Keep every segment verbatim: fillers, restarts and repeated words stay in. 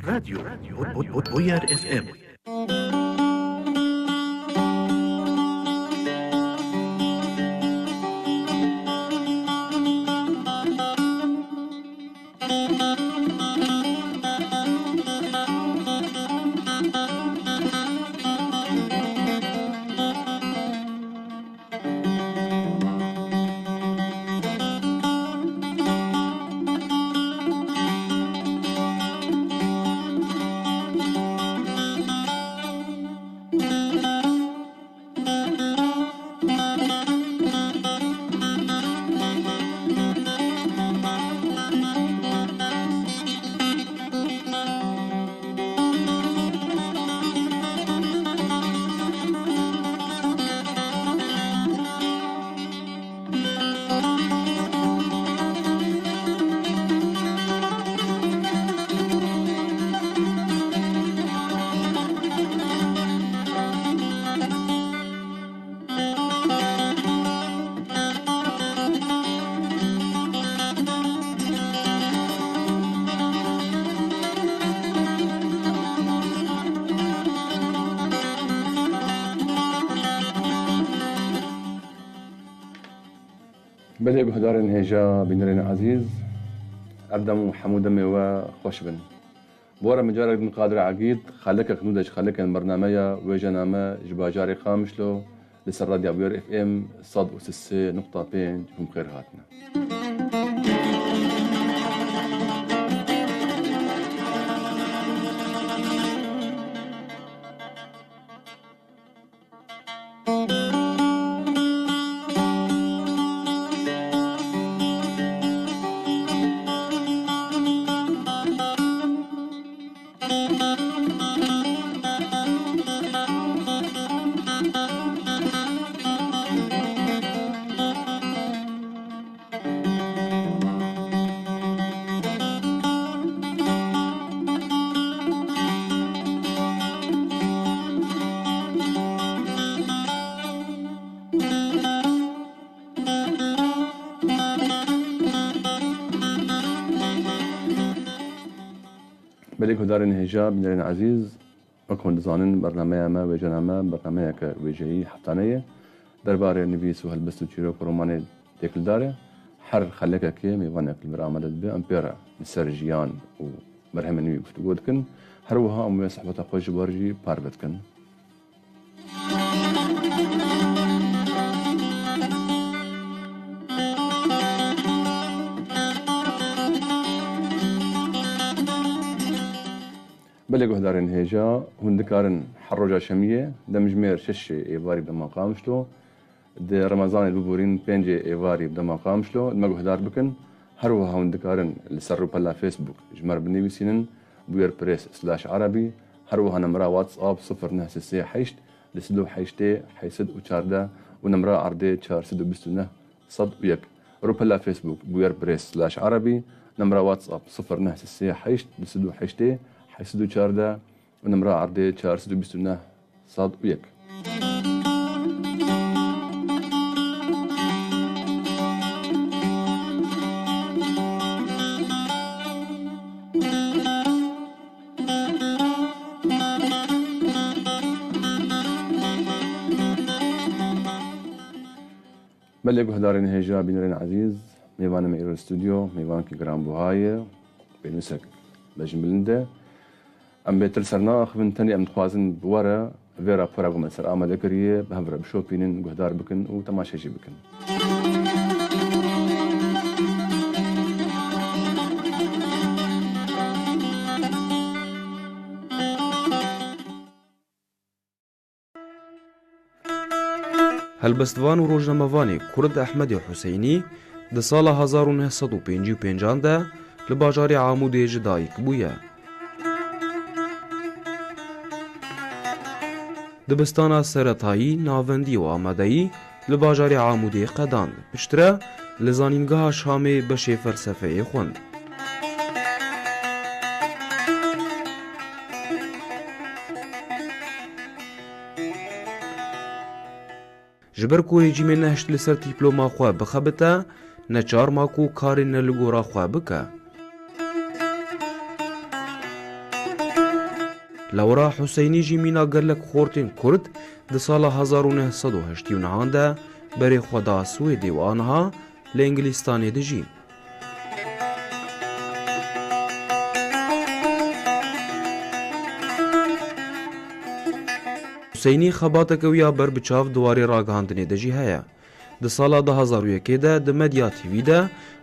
Radyo Bo-, Bo-, Bo-, Boyar F M. Belê guhdarên hêja, bînerên ezîz, ev dem û hemû demê we xweş bin. Bi we re min carek din Qadir Egîd, xelekek nû de ji xelekên bernameya Wêjena Me ji bajarê Qamişlo li ser Radya Bûyer F M sed û sê nokta pênc hûn bi xêr hatine. Belê guhdarên hêja, bînerên ezîz, wek hûn dizanin, bernameya me, Wêjena Me, bernameyeke wêjeyî heftane ye. Derbarê nivîs û helbest û çîrok û romanê têkildar e. Her xelekekê mêvanek li vir amade dibe. Em pê re li ser jiyan û berhemên wî guftûgo dikin. Her wiha em wê sohbeta xwe ji we re jî parve dikin. Belê guhdarên hêja, hûn dikarin her roja şemiyê, demjimêr şeşê êvarî bi dema Qamişlo, di Remezanê biborîn pêncê êvarî bi dema Qamişlo, li me guhdar bikin. Her wiha hûn dikarin li ser rûpela Facebook ji me re binivîsînin, Bûyer Press slash Erebî, her wiha nemra WhatsApp sifir neh sê sê heşt, du sed û heştê, heşt sed û çardeh û nemra erdê çar sed û bîst û neh sed û yek. Rûpela Facebook Bûyer Press slash Erebî, nemra WhatsApp sifir neh sê sê heşt, du sed û heştê, heşt sed û çardeh û nemra erdê çar sed û bîst û neh sed û yek. Belê guhdarên hêja, bînerên ezîz, mêvanê me îro li stûdyo, mêvankî giranbuha ye, pênûsek bejn bilind e. Em bêtir ser naaxivin, tenê em dixwazin bi we re vê rapora ku me li ser amade kiriye, bi hev re bişopînin, guhdar bikin û temaşe jî bikin. Helbestvan û rojnamevanê Kurd Ehmedê Huseynî di sala hezar û neh sed û pêncî û pêncan de li bajarê Amûdê ji dayik bûye. Dibistana seretayî, navendî û amadeyî li bajarê Amûdê qedand. Piştre li Zanîngeha Şamê beşê felsefeyê xwend. Ji ber ku rejîmê nehişt li ser dîploma xwe bixebite, neçar ma ku karê ne li gora xwe bike. Lewra Huseynî jî mîna gelek xortên Kurd di sala hezar û neh sed û heştê û nehan de berê xwe da Swêdê û aniha li Îngilîstanê dijî. Huseynî xebateke wî ya berbiçav di warê ragihandinê de jî heye. Di sala du hazar û yekê de di Medya T V de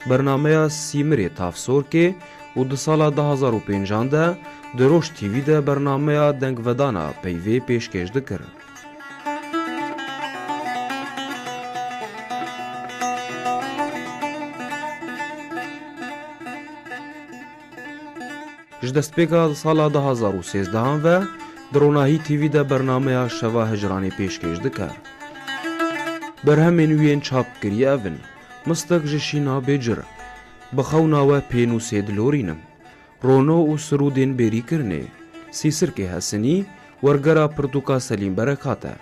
bernameya Sîmirê Tavsorkê û di sala du hazar û pêncan de di Roj T V de bernameya Dengvedana Peyvê pêşkêş dikir. Ji destpêka sala du hazar û sêzdehan ve di Ronahî T V de bernameya Şeva Hicranê pêşkêş dike. Berhemên wî yên çap kirî ev in: Mistik ji Şîna Bêcir, Bi xewna we pênûsê dilorînim, Rono û Sirûdên Bêrîkirinê, Sîsirkê Hesinî, Wergera Pirtûka Selîm Berekat e,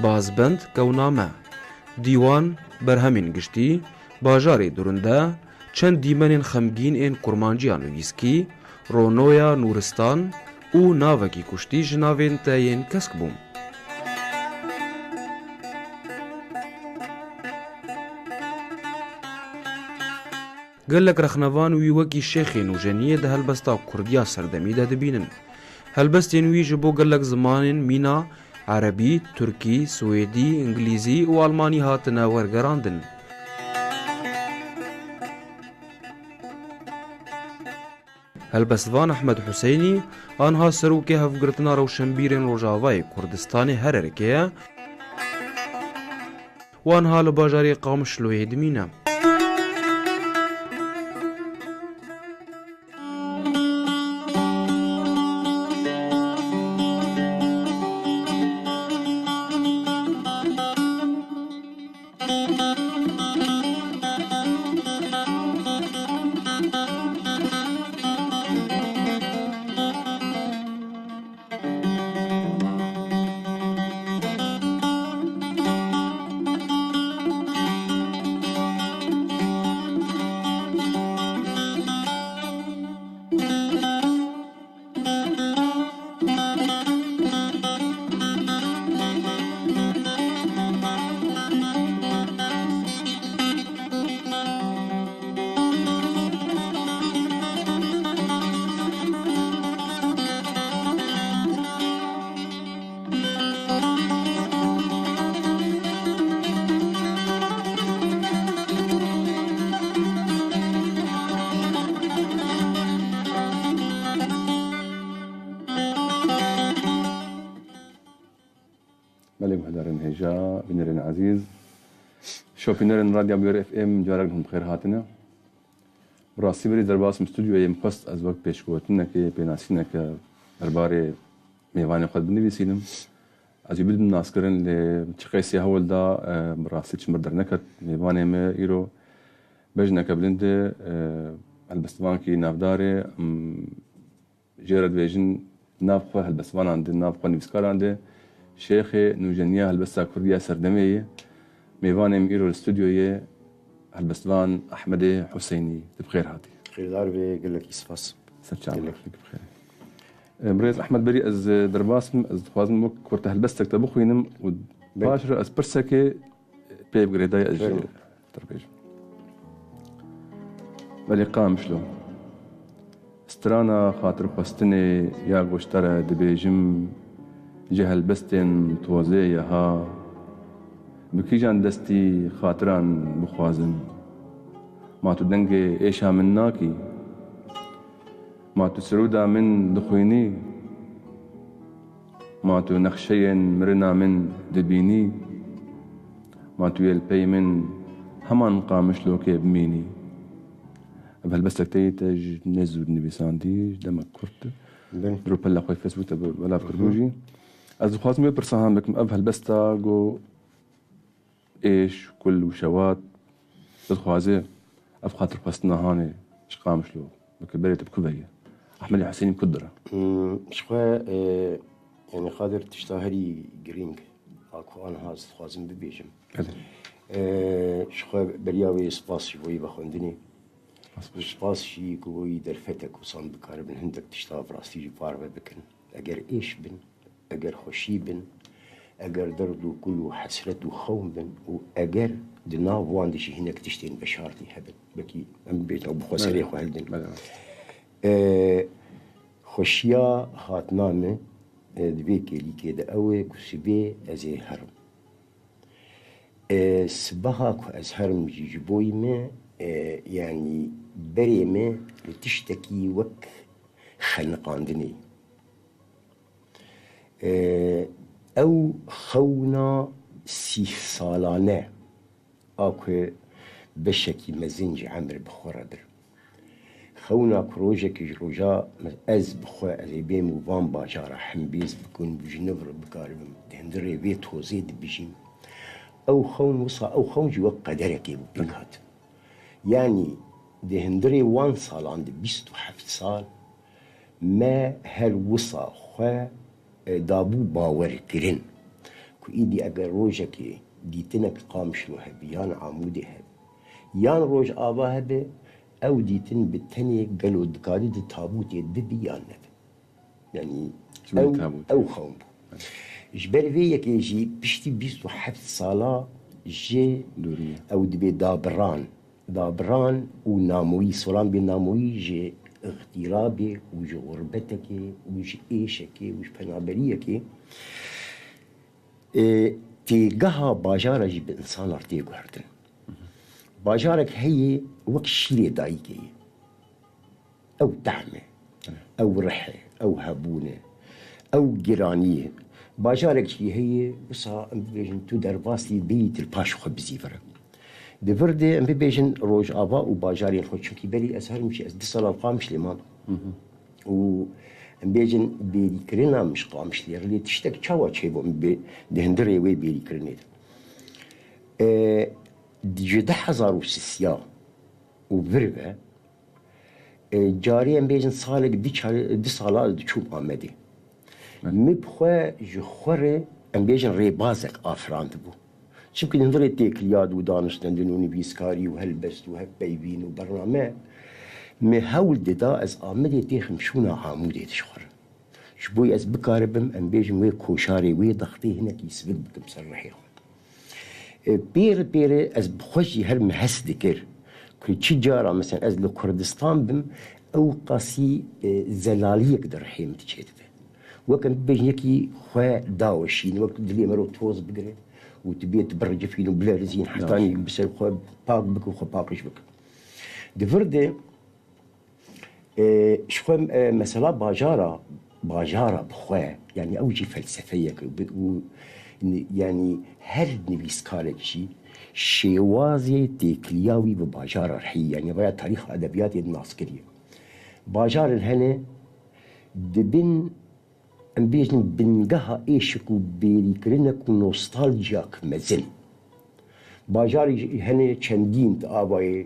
Bazbend, Kewna Me, Dîwan, Berhemên Giştî, Bajarê Durinde, Çend dîmenên xemgîn ên kurmanciya nivîskî, Ronoya Nûristan û Navekî Kuştî ji navên te yên kesk bûn. Gelek rexnevan wî wekî şêxê nûjeniyê di helbesta kurdiya serdemî de dibînin. Helbestên wî ji bo gelek zimanên mîna erebî, tirkî, swêdî, îngilîzî û almanî hatine wergerandin. Helbestvan Ehmed Huseynî, anha serokê Hevgirtina Rewşenbîrên Rojavayê Kurdistanê, Hererkê ye û anha li bajarê Qamişloyê dimîne. Belê guhdarên hêja, bînerên ezîz, şopînerên Radya Bûyer F M, carek din bi xêr hatine. Bi rastî berî derbas me stûdyoyê, em xwest ez wek pêşgotinekê, pênasîneke derbarê mêvanê xwe binivîsînim. Ez ê bidim naskirin, lê çi qeysê hewl da, e, bi rastî çi mir derneket. Mêvanê me îro bejneke bilind e, e, helbestvankî navdar e. Em jê re dibêjin nav xwe helbestvanan de, nav xwe nivîskaran de, şêxê nûjeniya helbesta kurdî ya serdemê ye. Mêvanê min îro li stûdyoyê helbestvan Ehmedê Huseynî. Tu bi xêr hatî. Xêrdar be, gelekî spas. Ser çavan. Gelek. Bi xêr. Em, birêz Ehmed, berî ez, e, derbas bim, ez dixwazim wek kurte helbestek te bixwînim û Belê. Paş re ez pirsekê pê bi girêdayî ez jî Belê. Te bêjim. Belê Qamişlo. Strana xatirxwestinê ya goştare dibêjim, ji helbestên tozê ye ha. Bi kîjan destî xatiran bixwazim? Ma tu dengê êşa min nakî? Ma tu sirûda min dixwînî? Ma tu nexşeyên mirina min dibînî? Ma tu yê li pey min heman Qamişlokê bimînî? Ev helbestek te yê te ji ne zû dinivîsandî, ji demek kurt. Belê. Diro pella xwe Facebook te belav Hı hı. kiribû jî. Ez dixwazim wê pirsa han bikim. Ev helbesta go êş, kul û şewat, dixwaze ev xatirxwestina hanê ji Qamişlo bike, berê te bi ku ve ye? Ehmedê Husênî bi ku dire? Hmm, ji xwe, e, yani Qadir tişta herî girîng Ku anha ez dixwazim bibêjim. Belê. Ee, ji xwe beriya wê spas ji bo yî vexwendinê. Spas. Û spas jî ku bo yî derfetek wisa em bikaribin hindek tişta bi rastî jî parve bikin. Eger êş bin, eger xweşî bin, eger derd û kul û hesret û xewn bin û eger di nav wan de jî hinek tiştên veşartî hebin. Belkî em bêjin ew bi xwe serê Belê. xwe hildin. Belê. Ee, xweşiya hatina min, e, di vê kêlîkê de ew e ku sibê ez ê herim. E, sibeha ku ez herim jî ji bo yî me, e, yanî berê me li tiştekî wek xeniqandinê. E, ew xewna sîh salane a ku beşekî mezin ji emir bi xwe re bir. Xewna ku rojekê ji roja me ez bi xwe ez ê bêm û van bajara hembêz bikim û ji nû re bikaribim di hundirê vê tozê de bijîm. Ew xewn wisa, ew xewn jî wek qederekê bû pêk hat. Yanî di hundirê wan salan de bîst û heft sal me her wisa xwe e, dabû bawerkirin ku îdî eger rojekê dîtinek Qamişlo hebî yan Amûdê hebî yan Rojava hebe, ew dîtin bi tenê gelo dikarî di tabûtê de bibî yan nebe. Yanî Ji ber ew, tabûtê. ew xewn bû. Ji ber vê yekê jî piştî bîst û heft sala ji Dûrî ye. ew dibê dabiran. Dabiran û namoyî, solan bê namoyî ji îxtîrabê û ji xurbetekê û ji êşekê û ji penaberiyekê, e, têgeha bajara jî bi insana tê guhertin. Bajarek heye wek şîrê dayikê ye. Ew tehm e, ew rih e, ew hebûn e, ew giranî ye. Bajarek jî heye, wisa em bibêjin tu derbasî bêyî tu li paş xwe bizîvire. Di vir de em bibêjin Rojava û bajarên xwe, çimkî berî ez herim jî ez du sala li Qamişlê mam. Û em bêjin bêrîkirina min ji Qamişlê re lê tiştek çawa çêbû min bê di hundirê wê bêrîkirinê de. E, ji du hezar û sisiya û vir ve, e, carê em bêjin salek du çar-, du sala ez diçûm Amedê. Min bi xwe ji xwe re, em bêjin rêbazek afirandibû. Çimkî di hundirê têkiliya de û daniştendin û nivîskarî û helbest û hevpeyvîn û bername, min hewl dida ez Amedê têxim şûna Amûdê de ji xwe re. Ji bo ez bikaribim, em bêjin wê koşarê, wê dextê hinekî sivik bikim ser rihê xwe. E, pêre pêre ez bi xwe jî her min hes dikir ku çi cara, mesela, ez li Kurdistan bim, ew qasî, e, zelaliyek di rihê min diçêdibe. Wek em bibêjin yekî xwe daweşîn, wek dilê me re toz bigire û tu bê tu biricifîn û bilerizîn, hetanî bi ser xwe pak bike û xwe paqij bike. Di vir de, E, ji xwe, e, mesela bajara, bajara bi xwe, yanî ew jî felsefeyek bi-, û, n-, yanî her nivîskarek jî şêwazê têkiliya wî bi bajara re heye, yanî vaya tarîxa edebiyatê de nas kiriye. Bajarên hene dibin, em bêjin, bingeha êşik û bêrîkirinek û nostalciyek mezin. Bajarê jî hene çendîn di avayê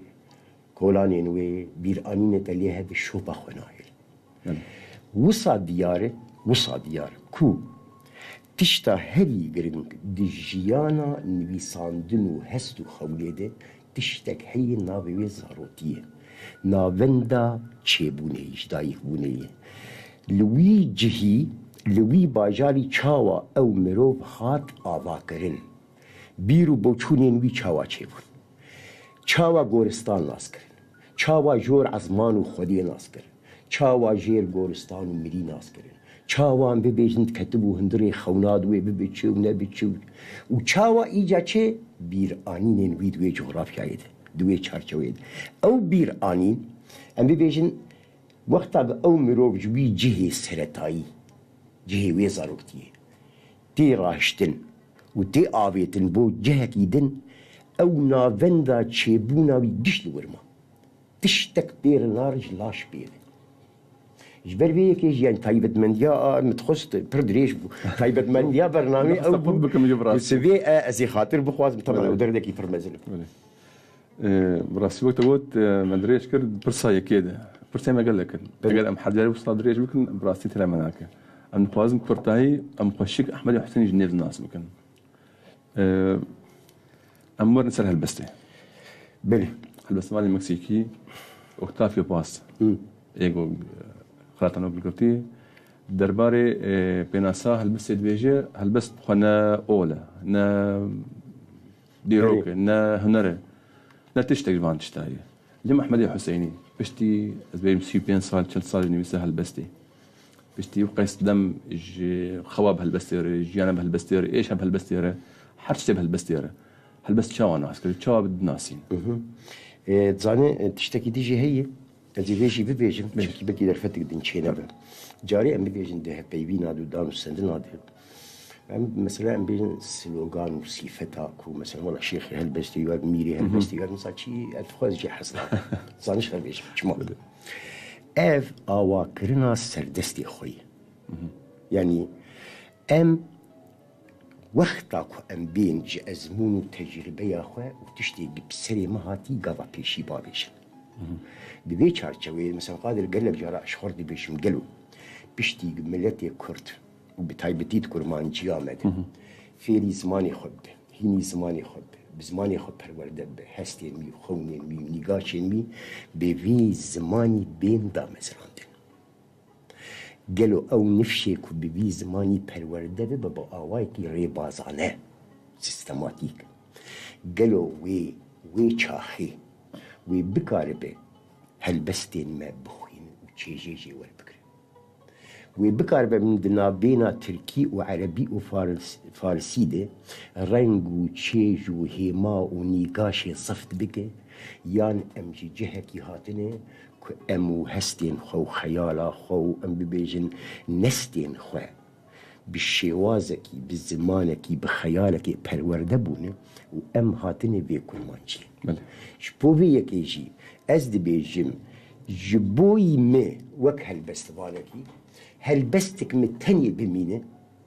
kolanên wê bîranînê te lê hebe şopa xwe nahêle. Belê. Wisa diyar e, wisa diyar e ku tişta herî giring di jiyana nivîsandin û hest û xewlê de tiştek heye navê wê zarokî ye. Navenda çêbûnê yî, ji dayikbûnê yî. Li wî cihî, li wî bajarî çawa ew mirov hat avakirin? Bîr û boçûnên wî çawa çêbûn? Çawa goristan nas kirin? Çawa jor ezman û xwediyê nas kirin? Çawa jêr goristan û mirî nas kirin? Çawa em bibêjin diketibû hundirê xewna di wê bibe çi û nebe çi û, û çawa îca çi bîranînên wî di wê cografyayê de, di wê çarçeweyê de? Ew bîranîn, em bibêjin, wexta bi ew mirov ji wî cihê seretayî, cihê wê zaroktiyê tê rahiştin û tê avêtin bo cihekî din, ew navenda çêbûna wî giş li wir ma. Tiştek pê re nare ji laş pê ve. Ji ber vê yekê jî, yani, taybetmendiya a, min dixwest pir dirêj bû. Taybetmendiya bernameyê ew bû. Bikim ji bi rastî. Ku sivê, e, ez ê xatir bixwazim, taban, Belê. ew derdekî pir mezin e. Belê. Ee, bi rastî wek te got, e, me dirêj kir, pirsa yekê de. Pirsa me gelek in. Belê. Eger em hevdiyarî wisa dirêj bikin, bi rastî têra me nake. Em dixwazin kurtahî, em xweşik Ehmed û Husênî ji nêv nas bikin. Ee, Em werin ser helbestê. Belê. Helbestvanê Meksîkî Octavio Paz. Hı. Ego Xratano Bilgirtî. Derbarê e, pênasa helbestê dibêje, helbest xwe ne ol e, ne dîrok e, ne huner e, ne tiştek ji van tişta ye. Lê Mehmedê Huseynî, piştî ez bêjim sî û pênc sal, çil sal nivîse helbestê. Piştî û qeys dem ji xewa bi helbestê re, jiyana bi helbestê re, êşa bi helbestê re, her tiştê bi helbestê re. Helbest çawa nas kir, çawa bi dinasîn? E, zanî, e, tiştekî dî jî heye. Ez ê vê jî bibêjim, çimkî belkî derfetek din çênebe. Carê em bibêjin di hevpeyvîna de û dan û sendina de. Em, mesela em bêjin slogan û sîfeta ku, mesela, wela şêxê helbestê, ya mîrê helbestê, ya mesela çi, ez dixwaz jê hez nakim. Zaniş re bêjim, çima? Ev awakirina serdestê xwe ye. Yanî em wexta ku em bên ji ezmûn û tecrîbeya xwe û tiştê bi serê me hatî gava pêşî bavêjin. Di vê çarçeweyê, mesela, Qadir, gelek cara ji xwe re dibêjim, gelo piştî miletê Kurd û bi taybetî di Kurmanciya me de fêrî zimanê xwe bibe, hînî zimanê xwe bibe, bi zimanê xwe perwerde bibe, hestên wî, xewnên wî, nîgaşên wî bi vî zimanî bên damezrandin. Gelo ew nifşê ku bi vî zimanî perwerde bibe bi awayekî rêbazane, sîstematîk, gelo wê, wê çaxê wê bikaribe helbestên me bixwîne û çêjê jê werbigire? Wê bikaribe min di navbêna tirkî û erebî û fars-, farsî de reng û çêj û hêma û nîgaşê zift bike, yan em ji cihekî hatine ku em û hestên xwe û xeyala xwe û, em bibêjin, nestên xwe bi şêwazekî, bi zimanekî, bi xeyalekê perwerde bûne û em hatine vê kurmanciyê. Belê. Ji bo vê yekê jî ez dibêjim, ji boyî me wek helbestvanekî, helbestek me tenê bimîne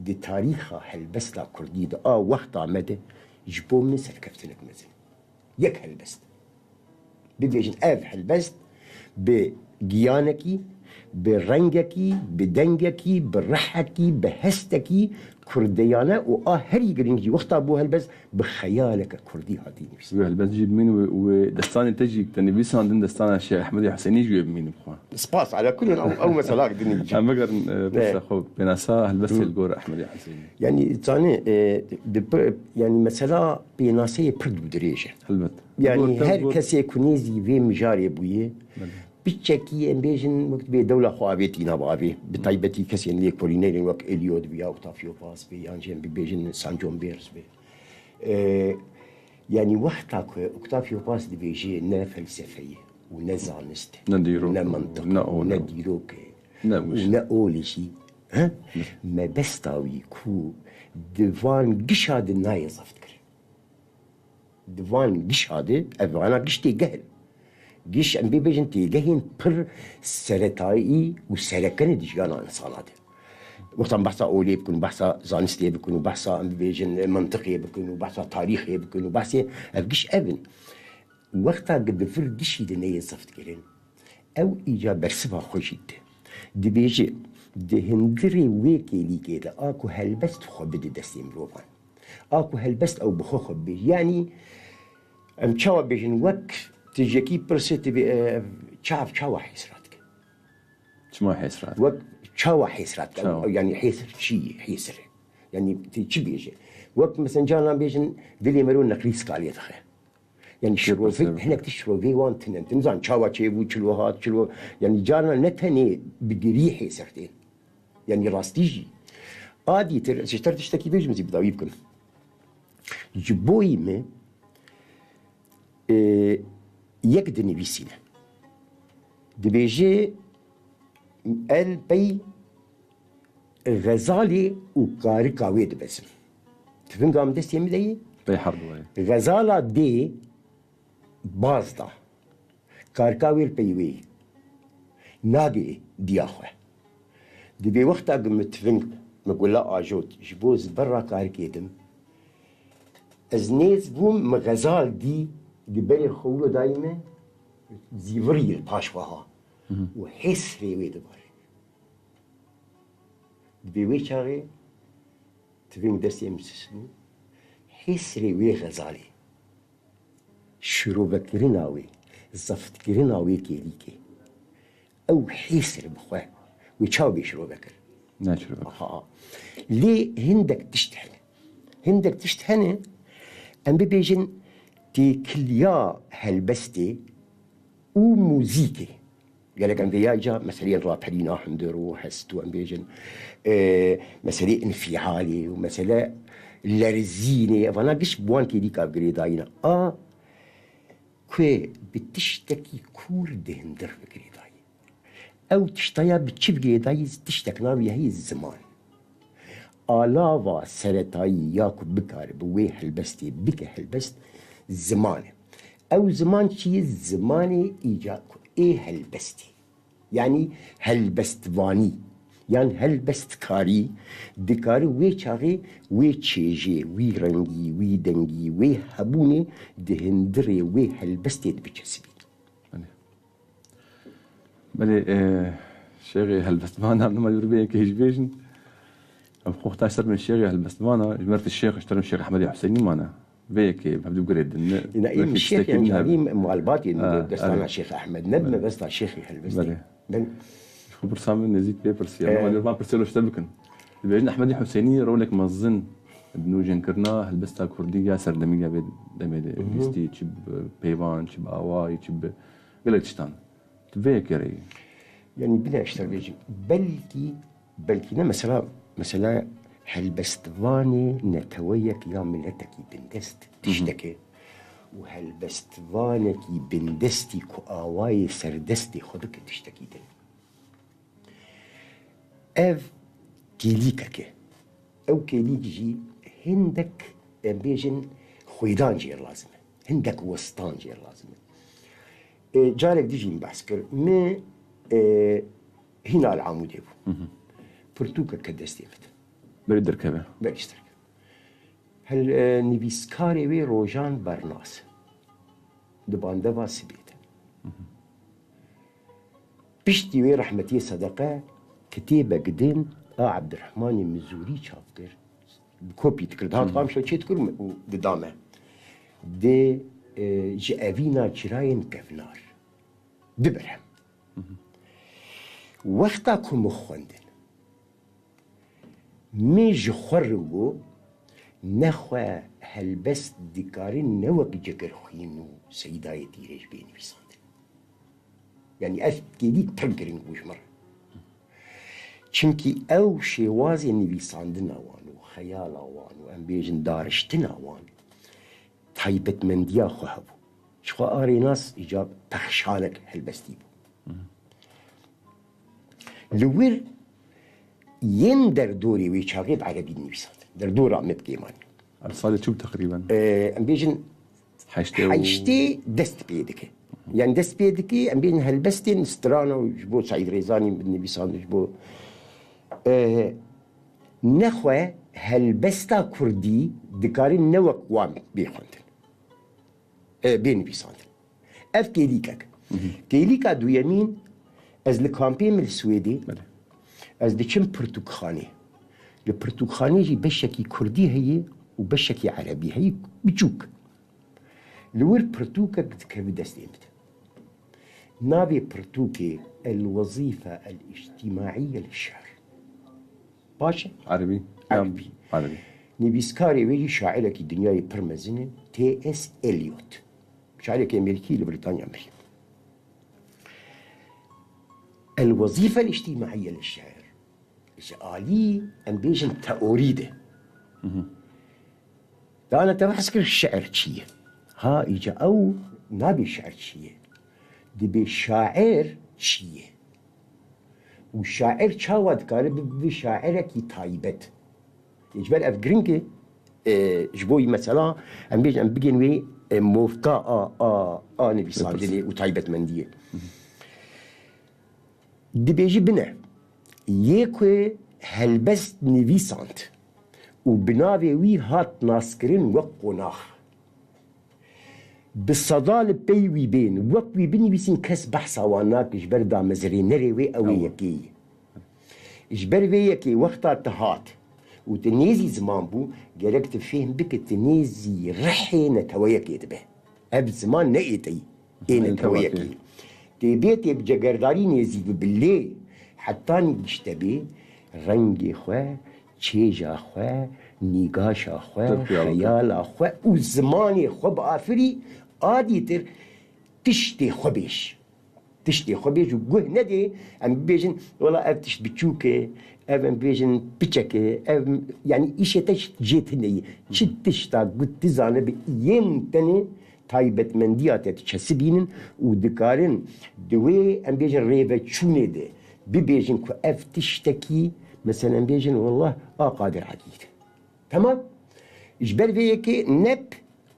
di tarîxa helbesta kurdî de a wexta me de, ji bo min serkeftinek mezin. Yek helbest. Bibêjin ev helbest bi giyanekî, bi rengekî, bi dengekî, bi rihekî, bi hestekî kurdeyane û a herî girîng jî wexta bû helbest bi xeyaleke kurdî hatî nivîsîn. Wê helbest jî bimîn û, û wê destanê te jî te nivîsandin, destana Şêx Ehmedê Husênî jî wê bimîn bixwe. Spas, ala kulin ew, ew meselak din jî. Em bigerin, e, Ne. Rûsa xwe pênasa helbestê li gor Ehmedê Husênî. Yanî, zanî, e, di pir, yanî mesela pênaseyê pir dû dirêj e. Helbet. Yanî Gor te her gor- kesê ku nêzî vê mijarê bûye, Belê. piçekî em bêjin wek bê dewla xwe avêtî nav avê. Bi taybetî kesên lêkolînerên wek Eliot bi ya Octavio Paz bi yan jî em bibêjin Sancho Bêrz bi. E, yanî wexta ku Octavio Paz dibêje ne felsefeyê û ne zanist, Ne dîrok, ne mintiq, ne ol. Ne dîrok e, Ne wis. Û ne olê jî, he? Mebesta wî ku di van gişa de nayê zeft kirin. Di van gişa de, ev vana giş têgeh in. Giş, em bibêjin, têgehên pir seretayî û sereke ne di jiyana insana de. Wexta em behsa olê bikin, behsa zanistê bikin û behsa, em bibêjin, mintiqê bikin û behsa tarîxê bikin û behsê, ev giş ev in. Wexta ku di vir gişî de neyê zeft kirin, ew îca bersiva xwe jî dide. Dibêje, di hundirê wê kêlîkê de a ku helbest xwe bide destê mirovan. A ku helbest ew bi xwe xwe bibêje. Yanî em çawa bêjin, wek tijekî pirsê, tu bê, e, çav çawa hêsra dike? Çima hêsra? Wek çawa hêsra dike? Çawa? Yanî hêsir çi ye? Hêsir. Yanî tu çi bêje? Wek mesela carnan bêjin, dilê mero neqlî skalê dixe. Yanî şirovê, Şirovê. Hinek tişt şirovê wan tune. Tu nizan çawa çêbû, çilo hat, çilo. Yanî carnan ne tenê bi girî hêsir tên. Yanî rastî jî. A dîtir, ez ji te tiştekî bêjim, zî bi dawî bikim. Ji boyî me, e, yek dinivîsîne. Dibêje, el pey Xezalê û karika wê dibezim. Tivinga min destê min de ye. Pey her duwayê. Xezala dê baz da. Karika wê li pey wê ye. Nagê diya xwe. Di vê wexta ku min tiving, min gula ajot, ji bo zibera karikê dim, ez nêz bûm, min xezal dî, di berê xwe wilo dayî min, zîvirî li paş xwe ha. Û hêsrê wê dibarê. Di vê wê çaxê tiving destê min sis bû. Hêsirê wê xezalê, şirovekirina wê, zeftkirina wê kêlîkê, ew hêsir bi xwe, wê çawa bê şirove kir? Neşirove kir. Aha. Lê hindek tişt hene. Hindek tişt hene, em bibêjin têkiliya helbestê û muzîkê. Gelek em vê ya ca meseleyên raperîna hundir û hest û em bêjin, e, meseleyê înfialê û mesele lerzînê, evana giş bi wan kêlîka girêdayî ne. A ku bi tiştekî kûr di hundir ve girêdayî. Ew tişta ya bi çi ve girêdayî, tiştek navê heye ziman. Alava seretayî ya ku bikare bi wê helbestê bike helbest, ziman e. Ew ziman çi ye? Zimanê îca-, ê helbestê. Yanî helbestvanî yan helbestkarî dikare wê çaxê wê çêjê, wî rengî, wî dengî, wê hebûnê di hundirê wê helbestê de biçesibîne. Belê. Belê, e, şêxê helbestvan, em nima li vir vê yekê jî bêjin. Em xwe taş ser bin şêxê helbestvan a, ji ber tu şêx, ji te re Şêx Ehmedê Husênî mane. Vê yekê hevdû girê din, ne? Îna, ê, belkî şêx tiştekî yan din hebe. Carî malbatê din, Ha, destana erê. Şêx Ehmed, ne bi Belê. Mebesta şêxê helbestê. Belê. Ben Ji xwe pirsa min nêzîk pê pirsiya. Ee. Ama van pirsê ji te bikin. Dibêjin Ehmedê Husênî rolek mezin di nûjenkirina helbesta kurdî ya serdemî ya vê demê de Hı hı. bîstî, çi bi peyvan, çi bi awayî, çi bi gelek tiştan. Tu vê yekê re yî. Yanî bine ji te bêjim. Belkî, belkî ne mesela, mesela helbestvanê neteweyek ya miletekî bindest Hı hı. tişteke û helbestvanekî bindestî ku awayê serdestê xwe dike tiştekî din. Ev kêlîkek e. Ew kêlîk jî hindek, em bêjin, xwêdan jê re lazim e. Hindek westan jê re lazim e. E, carek dijî min behs kir. Min, e, hîna li Amûdê bû. Hı hı. Pirtûkek ke destê min de. Berî derkeve. Berî derkeve. Hel, e, nivîskarê wê Rojan Bernas. Di bandeva sibê de. Hı hı. Piştî wê rehmetiyê sedeqe kitêbek din a Ebdirehmanê Mizûrî çap kir. Bi kopî dikir. Dihat Hı. qamşo çê dikir û dida me. Di, e, ji evîna çirayên kevnar. Di berhem. Hı hı. Wexta ku min xwendin, Min ji xwe re got, nexwe helbest dikare ne wek Cigirxwîn û Seydayê Dîrêj bê nivîsandin. Yanî ev kêlîk pir giring bû ji min re. Çimkî ew şêwazê nivîsandina wan û xeyala wan û em bêjin dariştina wan taybetmendiya xwe hebû. Ji xwe Arênas îca pexşanek helbestî bû. Li wir yên derdorê wê çaxê bi erebî dinivîsandin. Derdora me bi kêman. Ev salê çi bû teqrîben? Ee, em bêjin Heştê û heştê dest pê dike. Yani dest pê dike, em bêjin helbestên strana û ji bo Seîd Rêzanî nivîsandin, ji bo, ee, nexwe helbesta kurdî dikarin ne wek wan bê xwendin. E, bê nivîsandin. Ev kêlîkek. Hı hı. Kêlîka duyemîn, ez li kampê min li Swêdê, Belê. ez diçim pirtûkxanê. Li pirtûkxanê jî beşekî kurdî heye û beşekî erebî heye, biçûk. Li wir pirtûkek dikeve destê min de. Navê pirtûkê El Wezîfe El Îctîmaîye Li Şer. Baş e? Erebî. Erebî. Erebî. Nivîskarê wê jî şairekî dinyayê pir mezin e, T S. Eliot. Şairekî Amerîkî li Brîtanya mirî. El Wezîfe El Îctîmaîye Li Şer. Ji alî, em bêjin, teorî de. Hı hı. Dane te behs kir şiir çi ye. Ha, îca ew nabê şiir çi ye. Dibê şair çi ye. Û şair çawa dikare bibe şairekî taybet. Ji ber ev giring e, e, ji bo mesela, em bêjin, em bigên wê, e, movka a, a, a nivîsandinê û taybetmendiyê. Dibêjî bine, yê ku helbest nivîsand û bi navê wî hat naskirin wek qonax. Bi seda li pey wî bên, wek wî binivîsîn kes behsa wan nake ji ber damezrênerê wê ew ê Ew. yekê ye. Ji ber vê yekê wexta te hat, Û tu nêzî ziman bû, gerek tu fêhm bike tu nêzî rihê neteweyekê dibe. Ev ziman ne ê te yî, ê neteweyekê. Tê bê tê bi cegerdarî nêzî bibe lê hetanî gişte bê rengê xwe, çêja xwe, nîgaşa xwe, xeyala xwe û zimanê xwe biafirî, a dîtir tiştê xwe bêj. Tiştê xwe bêj û guh nedê, em bibêjin, wela ev tişt biçûk e, ev em bibêjin piçek e, ev, yanî îşê te jê tune ye. Çi tişta ku tu zanibe yên tenê taybetmendiya te diçesibînin û dikarin di wê, em bêjin, rêveçûnê de bibêjin ku ev tiştekî, mesela em bêjin, wela a Qadir Edî. Temam. Ji ber vê yekê ne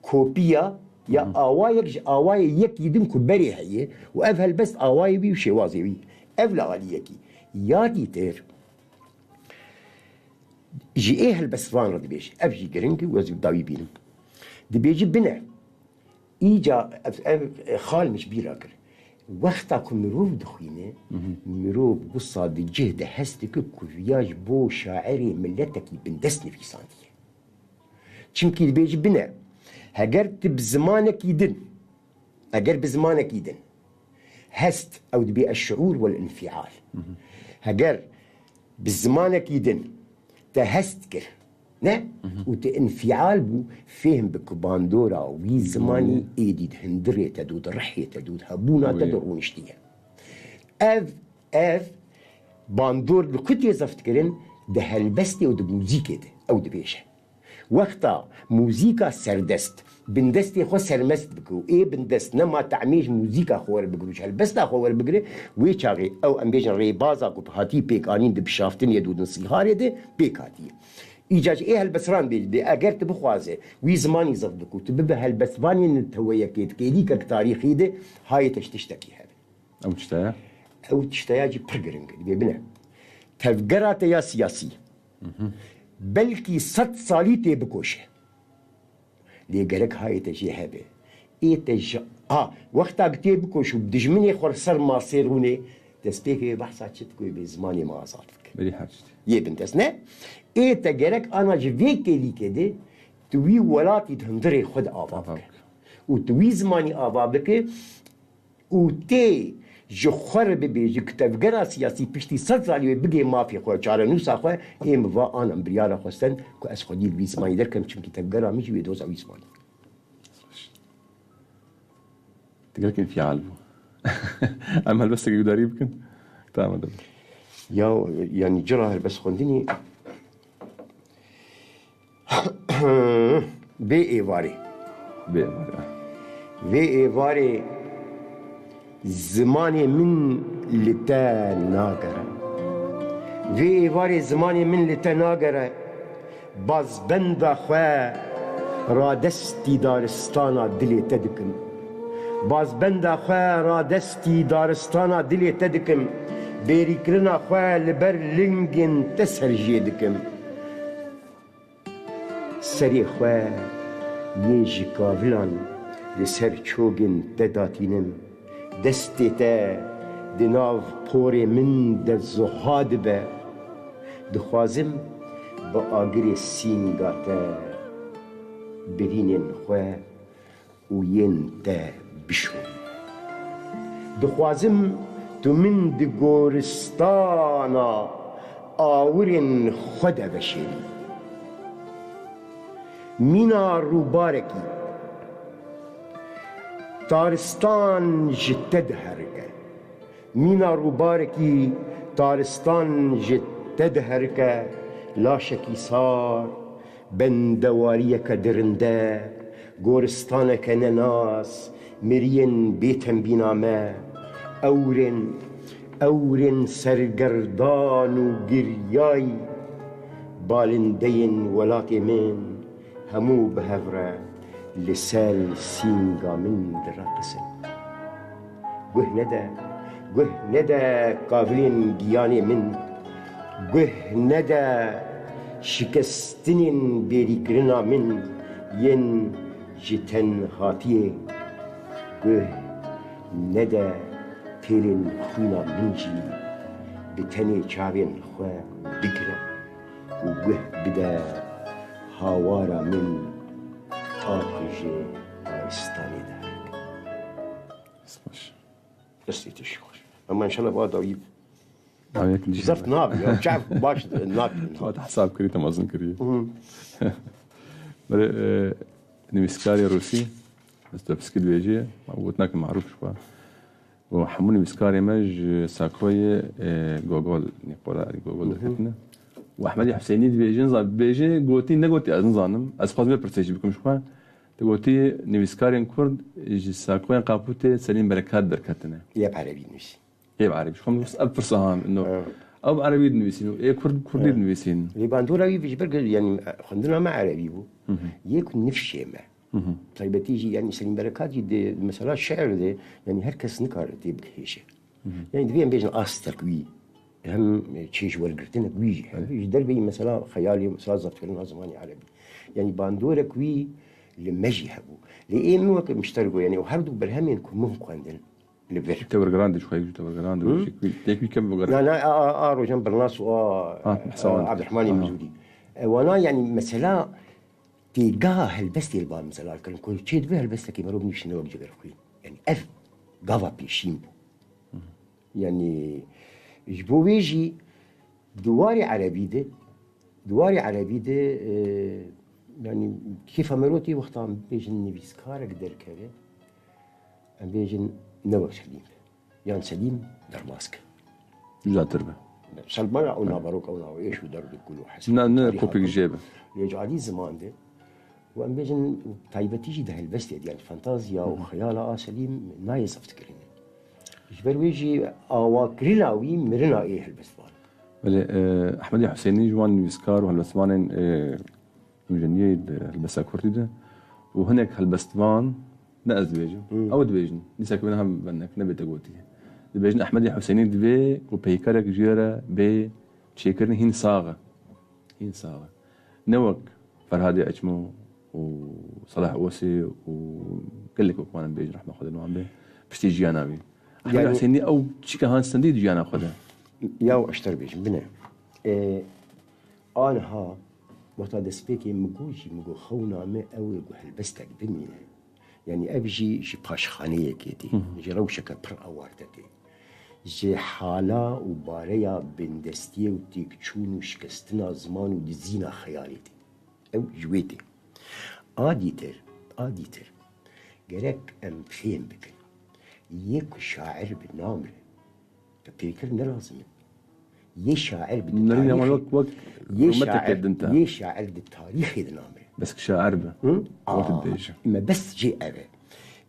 kopiya ya awayek ji awayê yekî din ku berê heye û ev helbest awayê wî û şêwazê wî. Ev li aliyekî. Ya dîtir, ji ê helbestvan re dibêje. Ev jî giring e û ez dawî bînim. Dibêje bine. Îca ev, ev, e, xal min ji bîra kir. Wexta ku mirov dixwîne, mirov wisa di cih de hest dike ku viya ji bo şairê miletekî bindest nivîsandiye. Çimkî dibêje bine, heger tu bi zimanekî din, eger bi zimanekî din hest, ew dibê eş'ûr wel înfîal. Heger bi zimanekî din te hest kir, ne? Û tu înfîal bû, fêhm bi ku bandora wî zimanî êdî di hundirê te de û di rihê te de û di hebûna te de rûniştiye. Ev, ev bandor li ku tê zeft kirin? Di helbestê û di muzîkê de. Ew dibêje. Wexta muzîka serdest bindestê xwe sermest bike û ê bindest nema tehmê ji muzîka xwe werbigire û ji helbesta xwe werbigire, wê çaxê ew, em bêjin, rêbaza ku hatî pêkanîn di bişaftinê de û di nisîharê de pêk hatiye. Îca ji ê helbestvan bê, bê eger tu bixwaze wî zimanî zeft bike û tu bibe helbestvanê neteweyekê di kêlîkek tarîxî de, hayê te ji tiştekî hebe. Ew çi te ye? Ew tişteya jî pir giring e, dibê bine. Tevgera te ya siyasî belkî sed salî tê bikoşe. Lê gerek hayê te jê hebe. Ê te ji a wexta ku tê bikoş û dijminê xwe li ser masê rûnê, destpêkê wê behsa çi dike, wê bê zimanê me azad bike. Berî her tiştî. Yê bindest ne. Ê te gerek ana ji vê kêlîkê de tu wî welatî di hundirê xwe de ava bike. Û tu wî zimanî ava bike, û tê ji xwe re bibêje ku tevgera siyasî piştî sed salî wê bigê mafê xwe, çarenûsa xwe, ê min va ana min biryara xwe stend ku ez xwedî li wî zimanî derkem, çimkî tevgera min jî wê doza wî zimanî. Tu gelek înfial bû. Em helbestekî gudarî bikin. Tamam, tamam. Ya, yanî cira helbest xwendinî Vê êvarê. Vê êvarê. Vê êvarê zimanê min li te nagere. Vê êvarê zimanê min li te nagere. Bazbenda xwe radestî daristana dilê te dikim. Bazbenda xwe radestî daristana dilê te dikim. Bêrîkirina xwe li ber lingên te ser jê dikim. Serê xwe yê ji kavilan li ser çogên te datînim. Destê te di nav porê min de zuha dibe. Dixwazim bi agirê sînga te birînên xwe û yên te bişorî. Dixwazim tu min di goristana awirên xwe de veşêrî. Mîna rûbarekî taristan ji te diherike. Mîna rûbarekî taristan ji te diherike, laşekî sar, bendewariyeke dirinde, goristaneke nenas, miriyên bêtembîna me, ewrên, ewrên sergerdan û giryayî, balindeyên welatê min, hemû bi hev re li ser sînga min direqisin. Guh nede, guh nede kavilên giyanê min, guh nede şikestinên bêrîkirina min yên ji tenhatiyê, guh nede pêlên xwîna min jî bi tenê çavên xwe bigire. û guh bide hawara min, a ku ji daristanê de. Destê te jî xweş. Ama înşallah va dawî Dawiyek zeft nabe ya. Çav baş nabe. Hesab kirî, te mezin kirî. Belê, e, nivîskarê Rûsî, Dostoyevskî dibêje, gotinekî marûf ji xwe. Û hemû nivîskarê me ji sakoyê, e, Gogol, nîqora Gogol derketine. Û Ehmedî Husênî dibêje, niza-, dibêje, gotî, negotî, ez nizanim. Ez xwazim vê pirsê jî bikim ji xwe. Tu gotî, nivîskarên Kurd ji sakoyên qapûtê Selîm Berekat derketine. Yê bi erebî dinivîsî. Yê bi erebî. Xwe min ev pirsa han, no. Ew bi erebî dinivîsîn û ê Kurd bi Kurdî dinivîsîn. Lê bandora wî ji ber, yanî, xwendina me erebî bû. Yê ku nifşê me. Taybetî jî, yanî Selîm Berekat jî di mesela şiir de, yanî her kes nikare tê bigihêje. Yanî divê em bêjin astek wî, hem çêj wergirtinek wî jî hebe. Ji derveyî mesela xeyalê, mesela zeftkirina zimanê erebî. Yanî bandorek wî li me jî hebû. Lê ê min weke miştergo, yanî ew her du berhemên ku min xwendin li vir. Tewrgiran de ji xwe yek ji tewrgiran de Hı? Yek wî, yek wî kem vegere. Na, na, a, a, a Rojan Birnas û a, Ha, Mihsa a, Wan. Abdurrahmanê Aha. Mizûrî. E, wana, yanî mesela têgeha helbestê li ba min zelal kirin ku çê dibe helbestekî merov nivîsîne wek Cegerxwîn. Yanî ev gava pêşîn bû. Yanî ji bo wê jî di warê erebî de, di warê erebî de, e, yanî kêfa merotî wexta em bêjin nivîskarek derkeve, em bêjin ne wek Selîm. Yan Selîm derbas ke. Cudatir be. Selmana ew naverok, ew nawe êş û derd û kul û hesr. Na, ne tarîxa kopek jê be. Lê ji alî ziman de, û em bêjin taybetî jî di helbestê de, yanî fantaziya û xeyala a Selîm nayê zeft kirin. Ji ber wê jî awakirina wî mirina ê helbestvan. Belê, e, Ehmedê Husênî ji wan nivîskar û helbestvanên, e, Em ji niyê di helbesta kurdî de û hinek helbestvan, ne ez dibêjim, Hmm. ew dibêjin. Dîsa ku bêne hem venek, nebête gotî. Dibêjin Ehmedê Husênî divê ku peykerek ji wê re bê çêkirin hîn sax e. Hîn sax e. Ne wek Ferhadê Eçmo û Salah Osê û gelek wek wan em bêjin rehma Xwedê li wan be. Piştî jiyana wî. Ehmed Yani Husênî ew çîka han stendî di jiyana xwe de. Ya eşter bêjim, bine. E, Aniha wexta destpêkê min got jî, min got xewna me ew e ku helbestek bimîne. Yanî ev jî ji paşxaneyekê tê, Hı hı. ji rewşeke pir awarte tê. Ji hala û bareya bindestiyê û têkçûn û şikestina ziman û dizîna xeyalê tê. Ew ji wê tê. A dîtir, a dîtir. Gerek em fêm bikin. Yê ku şair bi namre. Pêkir ne lazim e. Yê şair bi Nerîn ama tarîxê, wek, wek yê hurmeteke şair, din te. Yê şair di tarîxê de namre. Bes ki şair be. Hı? Wek Aa, dibêje. Me bes jê ev e.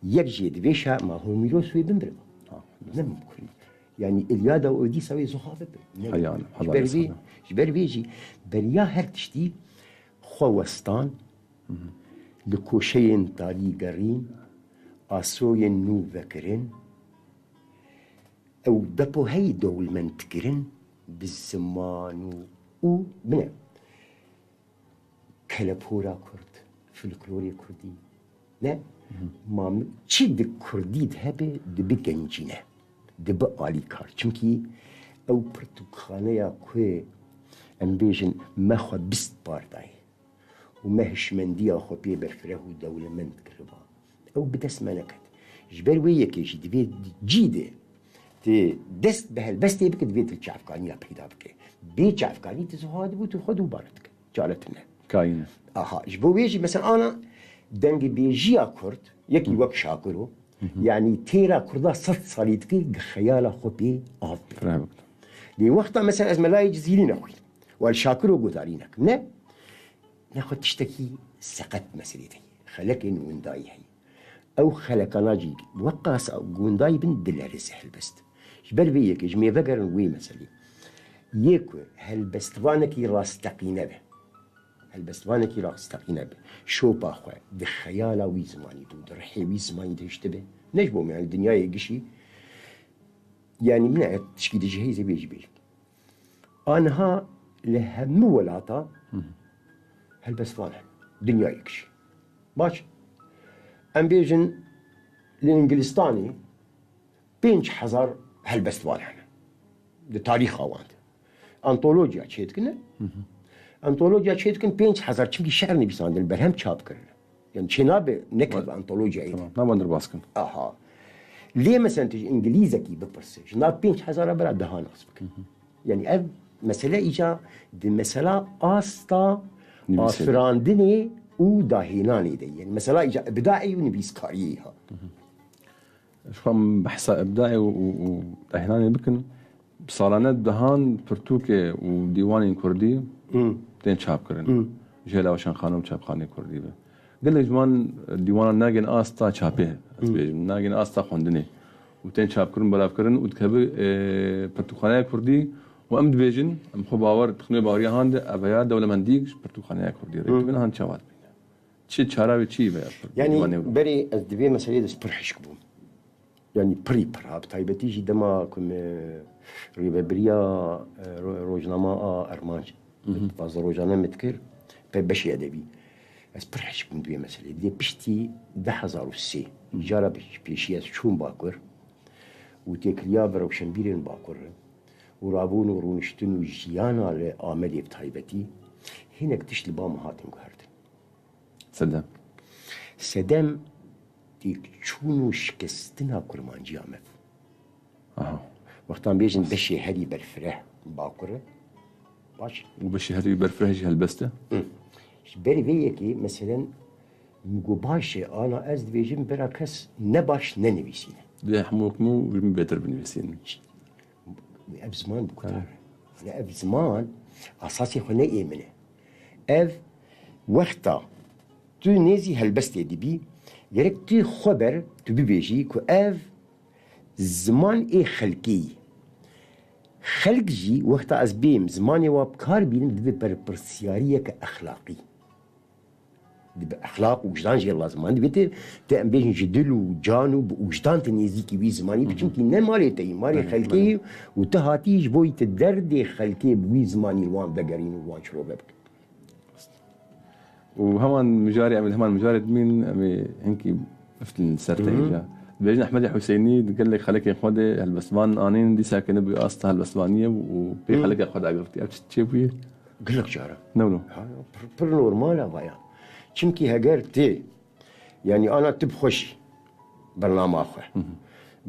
Yek jê divê şa-, ma Homîros wê binbire. Ha, Ne mumkin. Yani İlyada û Odîsa wê zuha bibe. Ne Heyan, mumkin. Ji ber vê, ji ber vê jî beriya her tiştî xwe westan, Hı hı. li koşeyên tarî gerîn, asoyên nû vekirin, Ew depo heyî dewlemend kirin bi ziman û, û bine kelepora kurd, folklorê kurdî. Ne? Hı hı. Ma mi-, çi di kurdî de hebe dibi gencîne, dibi alîkar. Çimkî ew pirtûkxaneya ku em bêjin me xwe bîst bar dayê. û me hişmendiya xwe pê berfireh û dewlemend kiriba. Ew bi dest me neket. Ji ber wê yekê jî divê cî de tu dest bi helbestê bike, divê tu çavkaniya peyda bike. Bê çavkanî tu ziha dibû, tu xwe dûbar dike. Çare tune. Kayîne. Aha, ji bo wê jî mesela ana dengbêjiya Kurd, yekî Hı. wek Şakiro, Hı hı. yanî têra Kurda sed salî dike, xeyala xwe pê av bike. Fireh bike. Lê wexta mesela ez melayê Cizîrî nexwînim. Û li Şakiro guhdarî nekim. Ne? Nexwe tiştekî seqet meselê de ye. Xelekên windayî heye. Ew xelekana jî wek qas windayî bin dilerize helbest. Ji ber vê yekê ji mêvegerin wê meselê. Yê ku helbestvanekî rasteqîne be. Helbestvanekî rasteqîne be. Şopa xwe di xeyala wî zimanî de û di rihê wî zimanî de hiştibe. Ne ji bo me, yani dinyayê gişî. Yani min e tişkî dijî heyzê bêjî bêjim. Aniha li hemû welata Hı hı. helbestvan hene. Dinyayek jî. Baş. Em bêjin li Îngilistanê pênc hezar helbestvan hene. Di tarîxa wan de. Antolojiya çêdikine. Hı hı. Antolojiya çê dikin pênc hezar, çimkî şi'r nivîsandin, berhem çap kirin. Yani çê nabe nekeve antolojiyayê de. Tamam, naban derbas kin. Aha. Lê mesela tu ji îngilîzekî bipirse, ji nav pênc hezar bira deha nas bikin. Yani ev mesele îca di mesela asta afirandinê û dahênanê de. Yani mesela îca ibdaê û nivîskariyê ha. Ji xwe em behsa ibdayê û, û, û dahênanê bikin. Salane dehan pirtûkê û dîwanên kurdî tên çapkirin. Ji hêla weşanxane û çapxaneyê kurdî ve. Gelek ji wan dîwanan nagên asta çapê, ez bêjim, nagên asta xwendinê. Û tên çapkirin, belavkirin û dikeve, e, pirtûkxaneya kurdî û em dibêjin, em xwe bawer, dixin wê baweriya han de, ev ya dewlemendîk ji pirtûkxaneya kurdî re. Tu bêne han çawa dibîne? Çi çara wê çi ve? Yani berê ez di vê meseleyê de pir hişk bûm. Yani pirî pir ha, bi taybetî jî dema ku me rêvebiriya, e, ro-, rojnama a Armanc, pazdeh rojane me dikir, pe beşê edebî. Ez pir hişk bûm di vê meseleyê. Dê piştî du hezar û sê, cara bi-, pêşî ez çûm Bakur û têkiliya bi rewşenbîrên Bakur û rabûn û rûniştin û jiyana li Amedê bi taybetî hinek tişt li ba min hatin guhertin. Sedem. Sedem têkçûn û şikestina kurmanciya me bû. Aha. Wextan bêjin beşê herî berfireh Bakur e. Baş. Û beşê herî berfireh jî helbest e. Hı. Ji berî vê yekê, meselen, min got baş e, ana ez dibêjim bira kes ne baş nenivîsîne. Dê hemû hikmû ji min bêtir binivîsînin. Ev ziman bi kutar. Yanî ev ziman asasê xwe ne ê min e. Ev wexta tu nêzî helbestê dibî, gerek tu xwe ber, tu bibêjî ku ev ziman ê xelkê yî. Xelk jî wexta ez bêm zimanê wa bi kar bînim, dibe berpirsiyariyeke exlaqî. Dibe exlaq û wijdan jê lazim. Dibê te, te em bêjin ji dil û can û bi wijdan te nêzîkî wî zimanî bî. Çimkî ne malê te yî, malê xelkê yî û tu hatî ji bo te derdê xelkê bi wî zimanî li wan vegerîn û li wan çirove bike. Û heman mijarê, em ê heman mijarê dimîn, em ê hinkî biftin ser te îca. Dibêjin Ehmedê Husênî di gelek xelekên xwe de helbestvan anîn, dîsa ke nebûye asta helbestvaniyê û pê xeleka xwe de agirtî. Ev çi çêbûye? Gelek cara. Ne wilo? Ha, pir, pir normal e vaya. Çimkî heger tê, yanî ana tu bi xwe jî bernama xwe.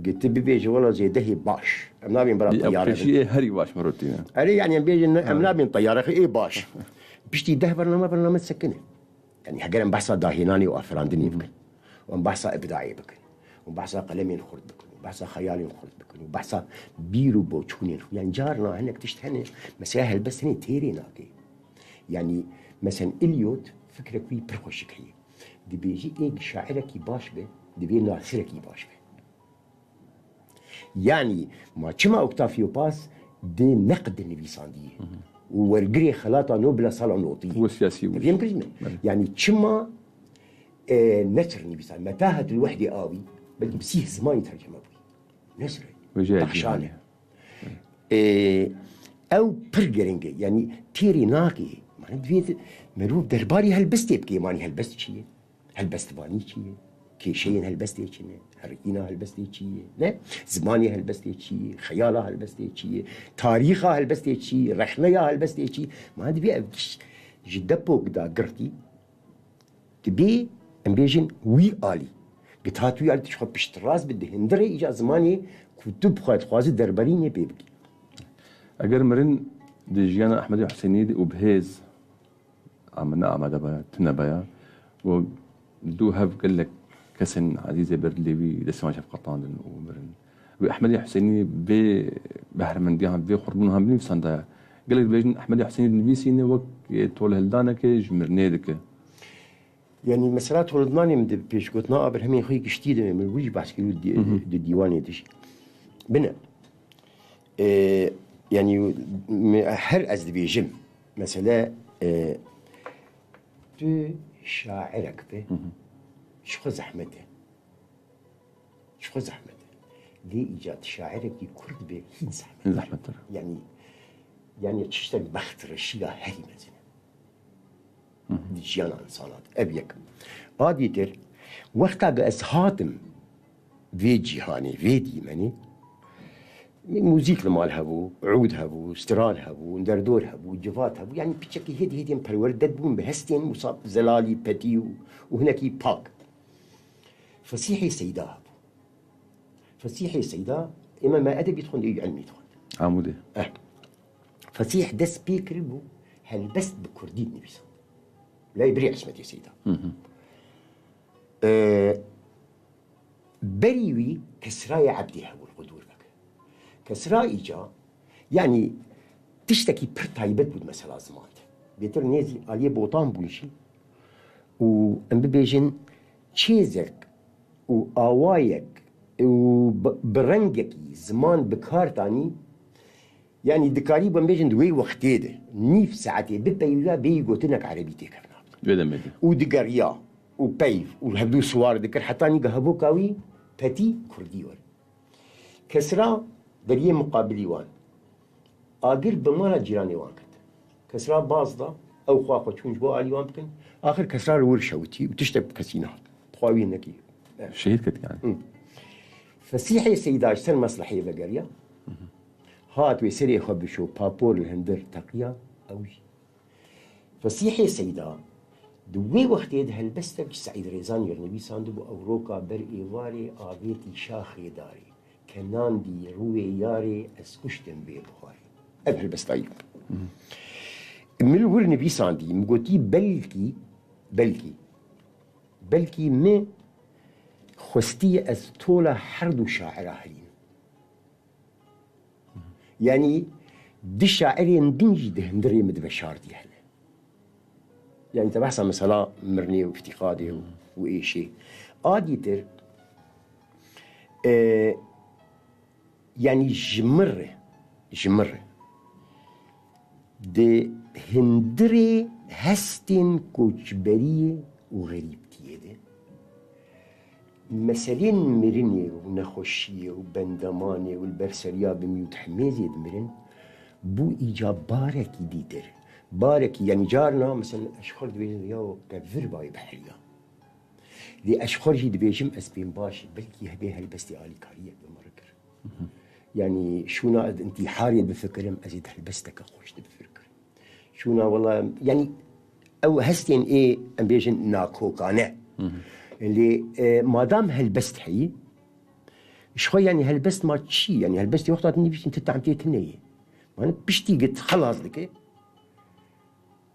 Gi tu bibêje wela zêdehê baş. Em nabên bira teyare bin. Pêşî ê herî baş mirotî ne. Erê, yanî em bêjin em nabên teyare xwe ê baş. Piştî deh bername, bername sekine. Yanî heger em behsa dahênanê û afirandinê bikin. Û em behsa îbdayê bikin. Û behsa qelemên xurt bikin. Û behsa xeyalên xurt bikin. Û behsa bîr û boçûnên xurt. Yanî carna hinek tişt hene, mesela helbest hene têrê nake. Yanî, mesen Eliot fikrek wî pir xweşik heye. Dibêjî êk şairekî baş be, divê nasirekî baş be. Yanî, ma çima Octavio Paz dê neqd nivîsandiyê û wergirê xelata Nobel a sala notî? Wê siyasî bû. Fêm kirî me? Belê. Yanî çima, e, nesir nivîsand? Metahetul wehdê a wî, belkî bi sîh zimanî terceme bûyî. Nesir e. Wê jê Pexşan e. Ê, ew pir giring e. Yanî têrê nake. Mane divê di-, merov derbarê helbestê bike. Manî helbest çi ye? Helbestvanî çi ye? Kêşeyên helbestê çi ne? Herikîna helbestê çi ye? Ne? Zimanê helbestê çi ye? Xeyala helbestê çi ye? Tarîxa helbestê çi ye? Rexneya helbestê çi ye? Mane divê ev giş-, ji depok da girtî. Dibê, em bêjin, wî alî. Githat wî alî tu ji xwe piştrast bi, di hundirê îca zimanê ku tu bi xwe dixwazî derbarînê pê bikî. Eger mirin di jiyana Ehmedê Husênî de û bi hêz am-, ne amade baya, tune baya û du hev gelek kesên ezîzê ber dilê wî destê wan şefqetandin û mirin. Wê Ehmedê Husênî vê behremendiyan, vê xurtbûnan binivîsandaya. Gelek dibêjin Ehmedê Husênî dinivîsîne wek, e, tolhildaneke ji mirinê dike. Yanî mesela tolhildanê min di pêşgotina Abirhemê xwe yê giştî de min wî jî behs kir û di, di dîwanê de jî. Bine. E, yanî me-, her ez dibêjim. Mesele, e, tu şairek be, ji xwe zehmet e. Ji xwe zehmet e. Lê îca tu şairekî kurd be, hîn zehmet e. Hîn zehmettir. Yanî, yanî tiştek bextreşîya herî mezin e. Di jiyana insana de. Ev yek. A dîtir, wexta ku ez hatim vê cîhanê, vê dîmenê, Muzîk li mal hebû, ûd hebû, stral hebû, derdor hebû, civat hebû. Yanî piçekî hêdî hêdî em perwerde dibûn bi hestên wisa zelalî, petî û, û hinekî pak. Fesîhê Seyda hebû. Fesîhê Seyda, ême me edebî dixwend, ê ilmî dixwend. Amûdê. Eh. Fesîh dest pê kiribû, helbest bi kurdî dinivîsand. Lay birê Esmetê Seyda. Hı hı. Ee, Berî wî Kesrayê Ebdî hebû li Qudûr veke. Kesra îca, yanî tiştekî pir taybet bû di mesela ziman de. Bêtir nêzî aliyê Botan bûn jî û em bibêjin çêzek û awayek û bi, bi rengekî ziman bi kar tanî, Yanî dikarî bim bêjin di wê wextê de nîv saetê bipeyiviya bêyî gotinek erebî têkevna. Vê demê de. Û digeriya û peyv û hevdû siwar dikir heta nî gehevoka wî petî kurdî were. Kesra deriyê muqabilî wan agir bi mala cîranê wan ket. Kesra baz da, ew xwe xwe çûn ji bo alî wan bikin. Axir Kesra li wir şewitî û tiştek bi kesî nehat. Xwe wî nekî. Şehîd ket yani. Hı. Fesîhê Seyda ji ser meslehê vegeriya. Hat wê serê xwe bişo, papor li hundir teqiya, ew jî. Fesîhê Seyda di wê wextê de helbestek ji Seîd Rêzanî re nivîsandibû, ew roka ber êvarê avêtî şaxê darê, ke nan dî rûyê yarê, ez kuştim vê buharê. Ev helbestayî. Min li wir nivîsandî, min gotî belkî, belkî, belkî min xwestiye ez tola her du şaira hilînim. Yanî di şairên din jî di hundirê min di veşartî hene. Yanî te behsa mesela mirinê û îftîqadê û, û êşê. A dîtir, e, yanî ji min re, ji min re di hundirê hestên koçberiyê û xerîbtiyê de meselên mirinê û nexweşiyê û bendemanê û li ber seriya bimî û dihemê zêdimirin, bû îca barekî dîtir. Barekî, yanî carna, mesela, ez ji xwe re dibêjim, ya te vir bayê biheriya. Lê ez ji xwe re jî dibêjim, ez pêm baş, belkî hebê helbestê alîkariyek bi min re kir. Yanî şûna ez intîharê bifikirim, ez ê di helbesteke xweş de bifirkirim. Şûna wela, yanî ew hestên ê, em bêjin, nakokane. Lê, e, madam helbest heyî, ji xwe, yanî helbest ma çi? Yanî helbestê wexta tu nivîsîn, tu tam tê tune ye. Yanî piştî git xelas dike.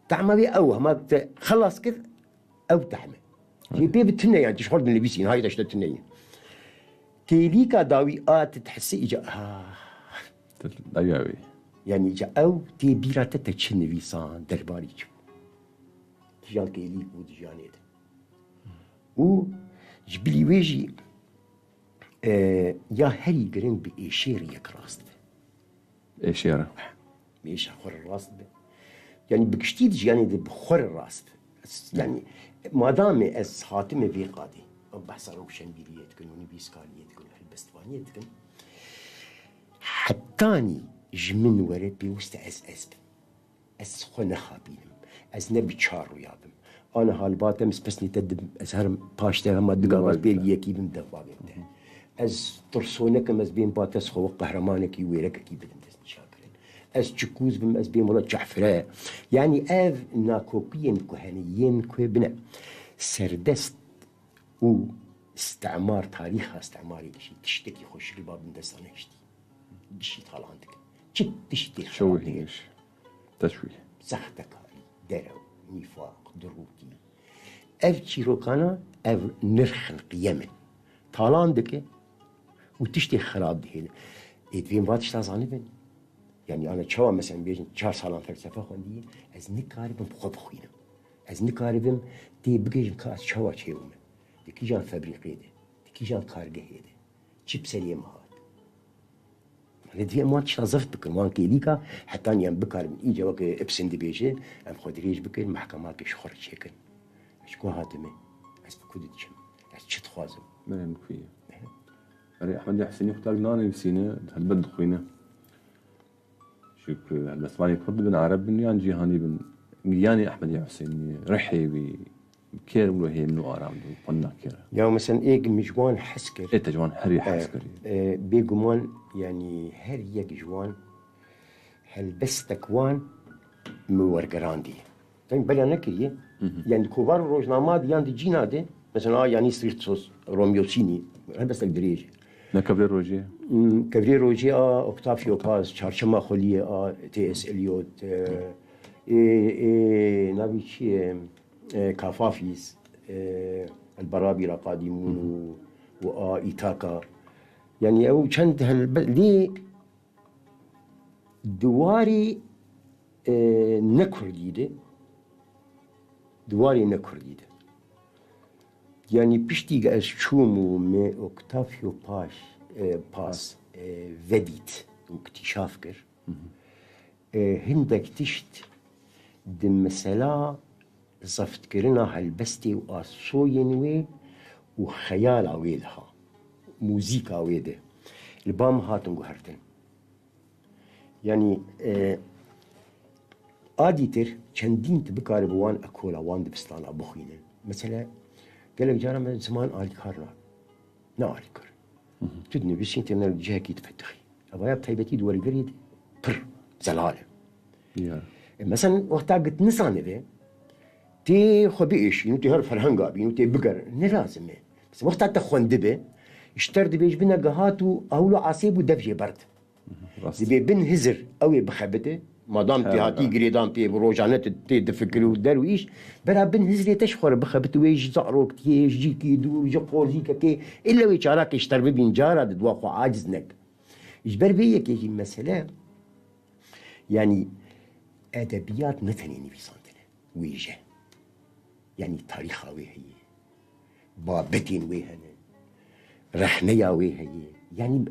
Tahma wê ew, hema te xelas kir, ew tehm e. Jê pê bi tune, yanî tu ji xwe re dinivîsî, niha te ji te tune ye. Kêlîka dawî a tu dihesî îca, ah. Te dawiya wê. Yanî îca ew tê bîra te, te çi nivîsan, derbarî çi bû. Kîjan kêlîk bû di jiyanê de. Û ji bilî wê jî, e, ya herî giring bi êşê re yek rast be. Êşê re. Êşa xwe re rast be. Yanî bi giştî di jiyanê de bi xwe re rast be. Ez, yanî madamê ez hatime vê qadê, em behsa rewşenbîriyê dikin û nivîskariyê dikin û helbestvaniyê dikin, hetanî ji min were pêwist e ez ez bim. Ez xwe nexapînim. Ez ne bi çar rûya bim. Ana hal ba te, min spesnê te dibim. Ez herim paş te, hema du gava pêl yekî bim, deh gavên te. Ez tirsonek im, ez bêm ba te, ez xwe wek qehremanekî, wêrekekî bidim destnîşankirin. Ez çikûz bim, ez bêm wela çehfire. Yanî ev nakokiyên ku hene yên ku bine serdest û istimar, tarîxa istimarê dişî tiştekî xweşik li ba bindesta nehiştî. Dişî talan dike. Çi tiştê Şewê xirab dike. Hêj. Teşwî. Sextekarî, derew, nîfaq, dirûtî. Ev çîrokana, ev nirx in, qiyem in. Talan dike û tiştê xirab dihêle. Ê divên va tişta zanibin. Yanî ana çawa, mesela bêjin çar salan felsefe xwendiyê, ez nikaribim xwe bixwînim. Ez nikaribim tê bigihîjim ka ez çawa çêbûme. Di kîjan febrîqê de, di kîjan kargehê de, çi bi serê min hat. Lê divê em wan tişta zift bikin, wan kêlîka, hetanî em bikaribin. Îca weke Ibsen dibêje, em xwe dirêj bikin, mehkemakê ji xwe re çêkin. Ez ji ku hatime? Ez bi ku diçim? Ez çi dixwazim? Berê min ku ye? Berê Ehmedê Husênî xwe tak nanivîsîne, helbet dixwîne. Çunku helbestvanê Kurd bin, Ereb bin yan cîhanî bin, giyanê Ehmedê Husênî, rihê wî, kêr wilo hêmin û aram dibû, xwendina kêr. Ya mesela êk min ji wan hez kir. Ê te ji wan herî hez kirî. E, bêguman, yanî her yek ji wan helbestek wan min wergerandî. Yanî bela nekiriye. Yanî di kovar û rojnama de yan di cîna de, mesela a yanî Sirtsos, Romyosînî, helbestek dirêj e. Ne kevirê rojê? Hmm, kevirê rojê a Octavio Paz, Çarşema Xweliyê a T S Eliot, e, ê, ê, navî çi ye? E, Kafafîs, e, El Barabi ra Qadîmûn û, û a Îtaka. Yanî ew çend helbe-, lê di warê, e, ne kurdî de, di warê ne kurdî de. Yanî piştî ez çûm û me Octavio Paz, e, Paz, e, vedît û îktîşaf kir. E, hindek tişt di mesela zeftkirina helbestê û a soyên wê û xeyala wê de ha, muzîka wê de li ba min hatin guhertin. Yanî, e, a dîtir çendîn tu bikare bi wan ekola, wan dibistana bixwîne. Mesela, gelek caran me ziman alîkar nabe. Ne alîkar. Tu dinivîsî, têne cihekî difetixî. Ev ya taybetî di wergerê de pir zelal e. Ya. E, mesela, wexta git nizanibe, tê xwe biêşîn û tê her ferhenga bîn û tê bigerin. Ne lazim e. Mesela, wexta te xwendibe, ji te re dibêj bine gehat û ewlo asê bû dev jê berd. Rast. Dibê bin hizir ew ê bixebite. Madam tê hatî girêdan pê, bi rojane tu tê difikir û der û îş, bera bin hizirê te ji xwe re bixebite, wê ji zaroktiye, ji cîkî dûr, ji qozîkekê, illa wê çarakê ji te re bibîn, cara di dua xwe aciz nek. Ji ber vê yekê jî mesele, yanî edebiyat ne tenê nivîsandin e, wêje. Yanî tarîxa wê heye. Babetên wê hene. Rexneya wê heye. Yanî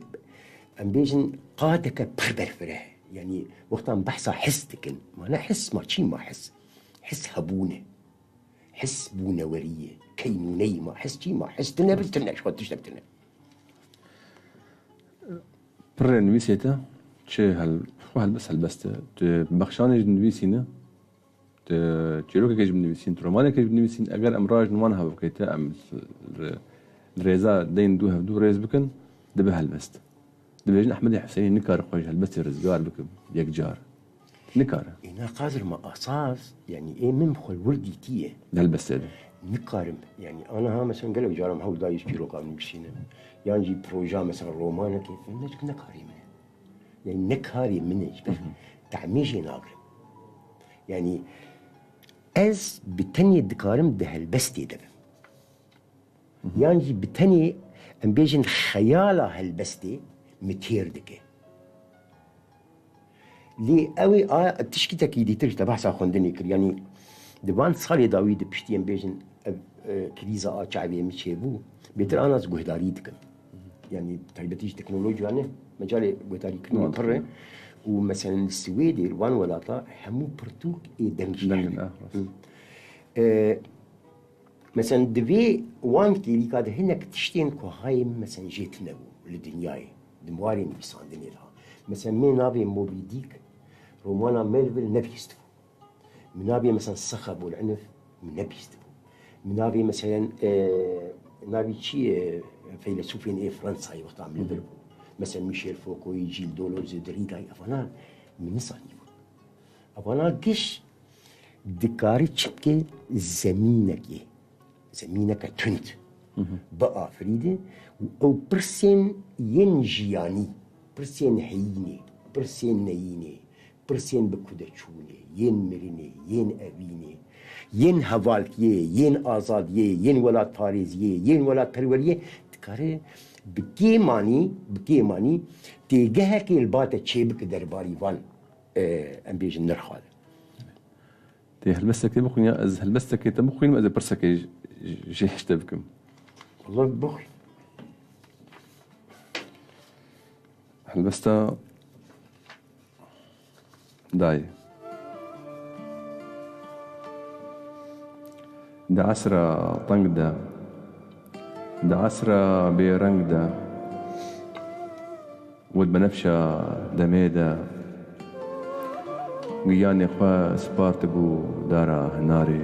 em bêjin qadeke pir berfireh e. Yanî wexta em behsa his dikin. Ma ne his ma çî ma his? His hebûn e. His bûnewerî ye. Keynûneyî ma his çî ma his? Tune bi tune, ji xwe tiştek tune. Pirrê nivîsê te çi hel-, xwe helbest helbest e. Tu bexşanê jî dinivîsîne. Tu çîrokekê jî binivîsîn, tu romanekê jî binivîsîn, eger em rajin wan hevokê te, em li, li rêza deyn dû hevdû rêz bikin, dibe helbest. Dibêjin Ehmedê Husênî nikare xwe ji helbestê rizgar bike yekcar. Nikare. Îna Qadir ma asas, yanî ê min bi xwe li wir dîtiye. Di helbestê de. Nikarim, yanî aniha mesela gelek caran hewl dayî ji çîroka binivîsînim. Yan jî proja mesela romanekê, ne, nekarê min e. Yanî ne karê min e, ji ber tehmê jê nagirim. Yanî ez bi tenê dikarim di helbestê de bim. Yan jî bi tenê, em bêjin, xeyala helbestê mi têr dike. Lê ew ê a tişkîtekî dîtir ji te behsa xwendinê kir. Yanî di van salê dawî de piştî em bêjin ev, e, krîza a çavê min çêbû, bêtir ana ez guhdarî dikim. Yanî taybetî ji teknolojiya ne, mecalê guhdarîkirinê pir e. Û meselen li Swêdê, li van welata hemû pirtûk ê dengî hene. Dengin, ah, rast. Hı. E, Mesela di vê wan kêlîka de hinek tiştên ku hayê min mesela jê tune bû li dinyayê, di warê nivîsandinê de ha. Mesela min navê Moby Dick romana Melville nebihîstibû. Min navê mesela Sexa Bol'enif min nebihîstibû. Min navê mesela, e, navê çi ye, feylesûfên ê Fransayê wexta min li vir bû. Mesela Michel Foucault'î, Gilles Deleuzeî, Derrida'yî, evana min nisanîbû. Evana giş dikare çi bike, zemînekê, zemîneke tund biafirîne û ew pirsên yên jiyanî, pirsên heyînê, pirsên neyînê, pirsên bi kudeçûnê, yên mirinê, yên evînê, yên hevaltiyê, yên azadiyê, yên welatparêziyê, yên welatperweriyê dikare bi kêmanî, bi kêmanî têgehekê li ba te çêbike derbarî van, e, em bêjin nirxa de. Tê helbestekê bixwîn ya ez helbestekê te bixwînim, ez ê pirsekê j-, j-, jê ji te bikim. Wala bixwîn. Helbesta dayê. Di esra teng de, di esra bêreng de, û di benefşa demê de giyanê xwe spartibû dara hinarê.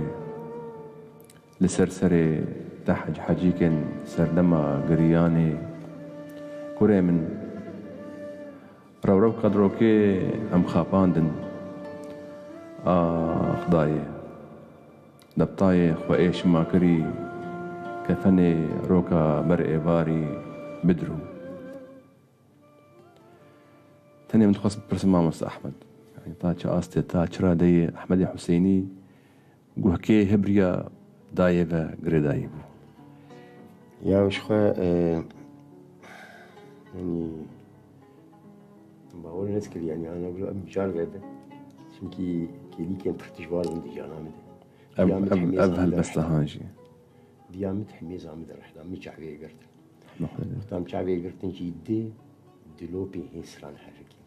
Li ser serê Te hec hecîkên serdema giriyanê, kurê min, rew rew qedrokê em xapandin. Ax dayê, debtayê xwe ê şima kirî, kefenê roka ber êvarî bidrû. Tenê min dixwest bipirsim, mamoste Ehmed. Yanî ta çi astê, ta çi radeyê Ehmedê Huseynî guhkê hibriya dayê ve girêdayî bû? Ya ji xwe, e, yanî, bawer nedikir, yanî, ana wilo em car vebe. Çimkî kêlîkên pir dijwar bûn di jiyana min de. Ev, Diya min ev, hemêza ev min de helbesta rehda. Han jî. Diya min hemêza min de rehda, min çavê girtin. Wexta min çavê girtin jî di, dilopê hêsiran herikî.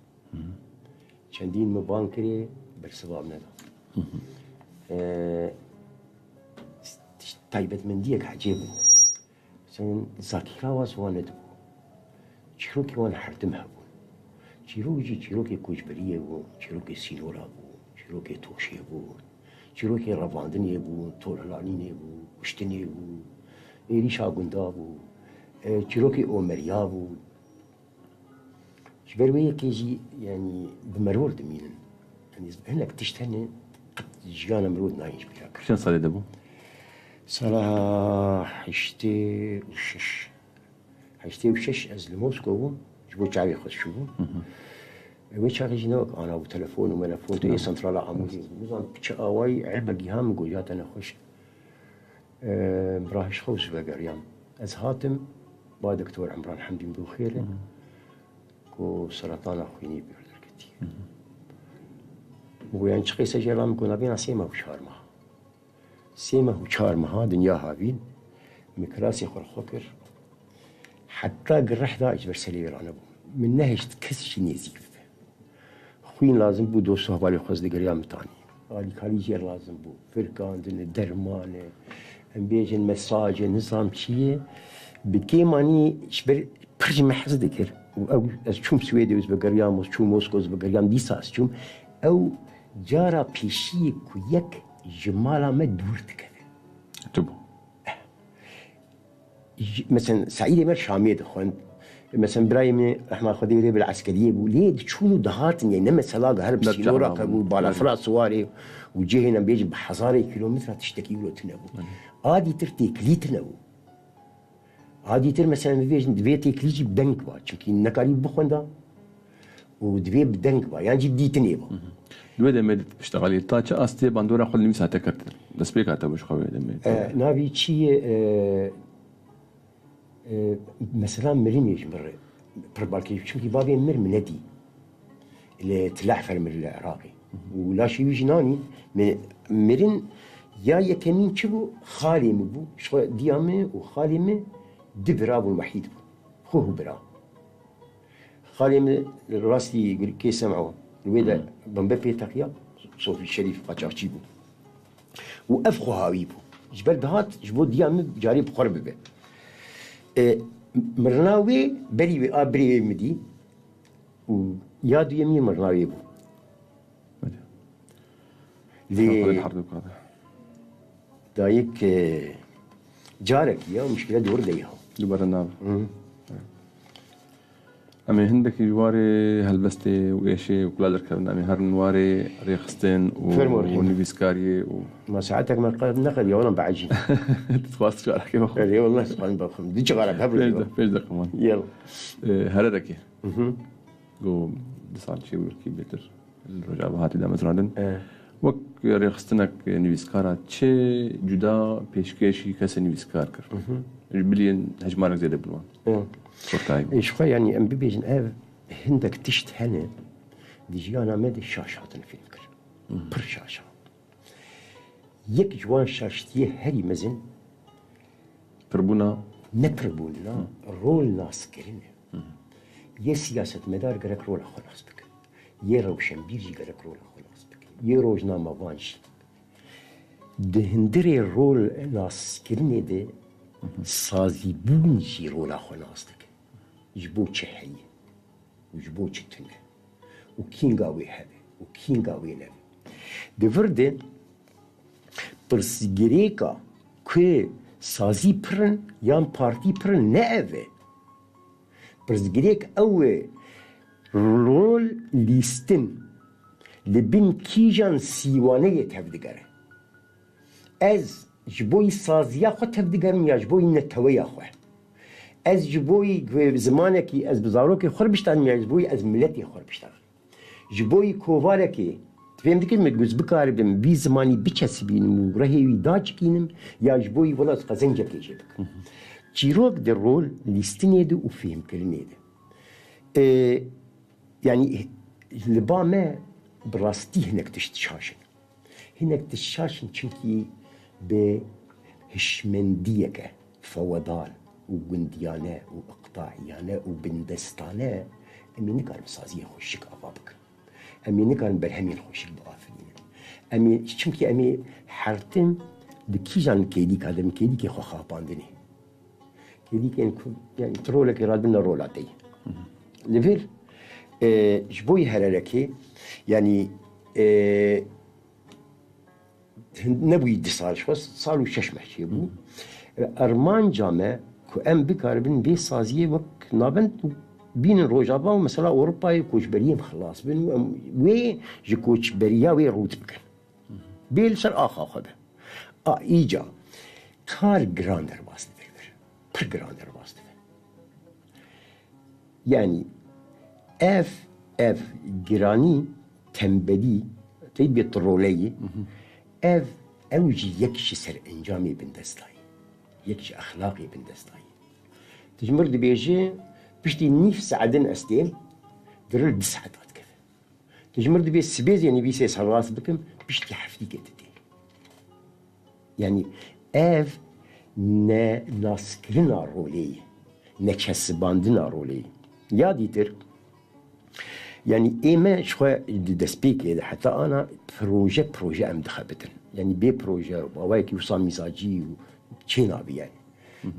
Çendîn min bang kirê, bersiva min neda. E, tişt-, taybetmendiyek ecêb bû. Sen zakîra wan wan nedibû. Çîrokê wan hertim hebûn. Çîrok jî çîrokê koçberiyê bû, çîrokê sînora bû, çîrokê toşê bû, çîrokê revandinê bû, tolhilanînê bû, kuştinê bû, êrîşa gunda bû, e, çîrokê omeriya bû. Ji ber wê yekê jî, yanî, bi meror dimînin. Yanî, hinek tişt hene, qet jiyana mirov nayên ji bîra kirin. Çend salê de bû? Sala heştê û şeş. Heştê û şeş ez li Mosko bûm, ji bo çavê xwe çûbûm. Wê çaxê jî ne wek ana bû, telefon û melefon, tu yê Santrala Amûdê. Nizam çi awayî, erbegî ha min got, ya te nexweş. Em, rahişt xwe ji vegeriyam. Ez hatim, ba Doktor Emran Hemdî min bû xêr e, ku seretana xwînî bi derketî. Min got, "Yan çi qîse jê?" Min got, "Navîna sê meh û çar meha." Sê meh û çar meha dinya havîn, min kirasê xwe li xwe kir. Heta gireh da ji ber serê wê ranebûm. Min nehişt kes jî nêzîk bibe. Xwîn lazim bû, dost û hevalê xwe ez digiriya min tanî. Alîkarî jê lazim bû. Firkandin e, derman e, em bêjin mesaj e, nizam çi ye. Bi kêmanî ji ber pir ji min hez dikir. Û ew, ez çûm Swêdê, ez vegeriyam, ez çûm Mosko, ez vegeriyam, dîsa ez çûm. Ew cara pêşiyê ku yek ji mala me dûr dikeve. Tu bû. Ji-, mesela Seîdê me Şamiyê dixwend. Mesela birayê min rehma Xwedê wê lê bi li eskeriyê bû. Lê diçûn û dihatin, yani ne mesela herim sînora qebûl, balafira siwarê û cihê em bêjin bi hezarê kîlometre tiştekî wilo tune bû. A dîtir têkilî tune bû. A dîtir mesela bibêjin divê têkilî jî bi deng ba. Çimkî nekarî bixwenda. û divê bi deng ba, yan jî dîtinê ba. Di wê demê de piştexalî ta çi astê bandora xwe li nivîsa te kir? Destpêka te bû ji xwe wê demê? E, navî çi ye, e, e, mesela mirinê ji min re pir balkêş, çimkî bavê mir min nedî. Li Til Ehfer mir li Iraqê. Û laşê wî jî nanî, mi-, mirin ya yekemîn çi bû? Xalê min bû. Ji xwe diya min û xalê min du bira bûn, wehîd bûn. Xwe û bira. Xalê min rastî gurkê Sem'o, li wê de bombe pê teqiya, Sofî Şerîf qaçaxçî bû. Û ev xwe hawî bû. Ji ber dihat, ji bo diya min carê bi xwe re bibe. E, mirina wê, berî wê a birê wê min dî û ya duyemîn mirina wê bû. Lê dayik, e, carekî ya, muşkile dor de ya. Dubare nabe. Hı. Em ê hindekî ji warê helbestê û êşê û kula derkevin, em ê herin warê rêxistin û, Fermo rihîn. Û nivîskariyê û Ma saetek me qe-, neqediya, wela beecî. Dixwast carekê bexwin. Erê, wela ez xwend bexwim. Di cixara bi hev Pênc rihî de, pênc deqe man. Yel. E, here rekê. Mhm. Go du sal çê wî wekî bêtir li Rojava hatî damezrandin. E. Wek rêxistinek nivîskara çi cuda pêşkêşî kesê nivîskar kir? Mhm. Biliyên hejmarek zêde bi wan. E. Kurtayî. E, ji xwe, yanî, em bibêjin, ev hindek tişt hene di jiyana me de şaş hatin fêhm kir. Mhm. Pir şaş hat. Yek ji wan şaştiyê herî mezin Pirbûna? Ne pirbûna, Hı. rol naskirin e. Hı. Yê siyasetmedar gerek rola xwe nas bike. Yê rewşenbîr jî gerek rola xwe nas bike. Yê rojnamevan jî. Di hundirê rol naskirinê de Hı hı. sazîbûn jî rola xwe nas dike. Ji bo çi heye? Û ji bo çi tune? Û kînga wê hebe? Û kînga wê nebe? Di vir de pirsgirêka ku Sazî pir in yan partî pir in, ne ev e. Pirsgirêk ew e, rol lîstin li bin kîjan sîwaneyê tevdigere. Ez ji bo yî saziya xwe tevdigerim ya ji bo yî neteweya xwe? Ez ji bo yî zimanekî, ez bi zarokê xwe re biştanim ya ji bo yî ez miletê xwe re biştanim? Ji bo yî kovarekê, fêm dikin, min guz bikaribim vî zimanî biçesibînim û rehê wî daçikînim, ya ji bo yî wela ez qezencekê jê bikim. Çîrok di rol lîstinê de û fêhmkirinê de. Ê, yanî li ba me bi rastî hinek tişt şaş in. Hinek tişt şaş in, çimkî bi hişmendiyeke fewedal û gundiyane û iqtaiyane û bindestane em ê nikarin saziyê xweşik ava bikin. Em ê nikarin berhemên xweşik biafirînin. Em ê, çimkî em ê her tim di kîjan kêlîka de, em kêlîkê xwe xapandinê. Kêlîkên ku, yani, tu rolekê radibine rola te yî. Li vir, e, ji bo yî hererekê, yani, e, nebûyî du sal, ji xwe sal û şeş meh çêbû. Armanca me ku em bikaribin vê saziyê wek navend bînin Rojava û mesela Ewropayê koçberiyê em xilas bin û em wê ji koçberiya wê rût bikin. Bê li ser axa xwe be. A, îca kar giran derbas dibe li vir. Pir giran derbas dibe. Yani ev, ev giranî, tembelî, tey bê tu roleyî, ev, ew jî yek ji serencamê bindestayî. Yek ji exlaqê bindestayî. Tu ji mir dibêje, piştî nîv saet din ez têm, diril du saeta dikeve. Tu ji mir dibê sibê zê nivîsê serrast bikim, piştî heftîkê tu tê. Yani ev ne naskirina rolê ye, ne çesibandina rolê ye. Ya dîtir, yani ê me ji xwe di destpêkê de heta ana proje proje em dixebitin. Yani bê proje awayekî wisa mîzacî û çê nabe yani.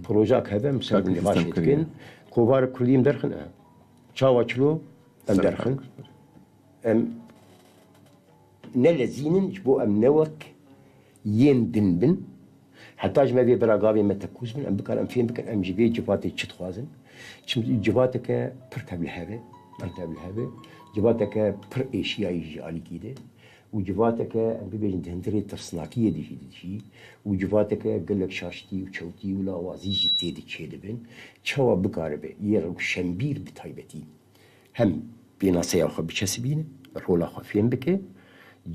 Proje heve em ser nîqaşê dikin. Kovara Kurdî em derxin e. Çawa çilo em derxin. Em ne lezînin, ji bo em ne wek yên din bin. Heta ji me vê bira gavê me tekûz bin, em bikarin, em fêm bikin, em ji vê civatê çi dixwazin. Çim civateke pir tevlihev e, pir tevlihev e. Civateke pir êşiyayî ji alîkî de. Û civateke, em bibêjin, di hundirê tirsnakiyê de jî didijî. Û civateke gelek şaştî û çewtî û lawazî jî tê de çêdibin. Çawa bikaribe yê rewşenbîr bi taybetî hem pênaseya xwe biçesibîne, rola xwe fêm bike,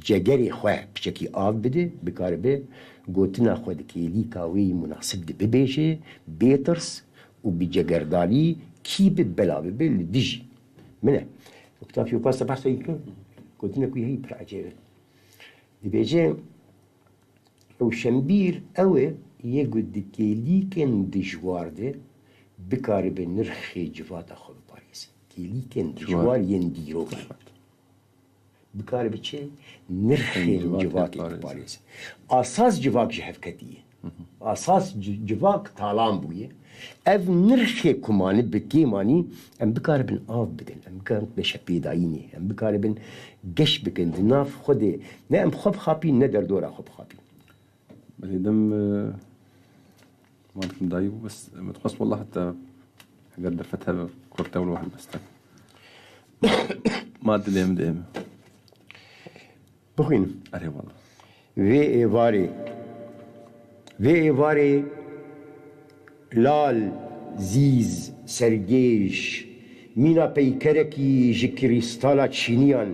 cegerê xwe piçekî av bide, bikaribe gotina xwe di kêlîka wê yî munasib de bibêje, bê tirs û bi cegerdarî kî bi bela bibe li dijî min e. Octavio Paz de behsa wî kir, gotinek wî heyî pir ecêb e. Dibêje, Rewşenbîr ew e yê ku di kêlîkên dijwar de bikaribe nirxê civata xwe biparêze. Kêlîkên dijwar yên dîrokê. Bikaribe çi? Nirxên civatê biparêze. Asas civak ji hev ketiye. Asas ci-, civak talan bûye. Ev nirxê ku mani bi kêmanî em bikaribin av bidin, em bikaribin beşepêdayînê, em bikaribin geş bikin di nav xwe de, ne em xwe bixapîn, ne derdora xwe bixapîn. Belê dem, e, man kim dayî bû, bes min dixwest wela heta heger derfet hebe kurte wilo helbeste. Ma dilê min dê min. Bixwînim. Erê wela. Vê êvarê, vê êvarê lal, zîz, sergêj, mîna peykerekî ji krîstala çîniyan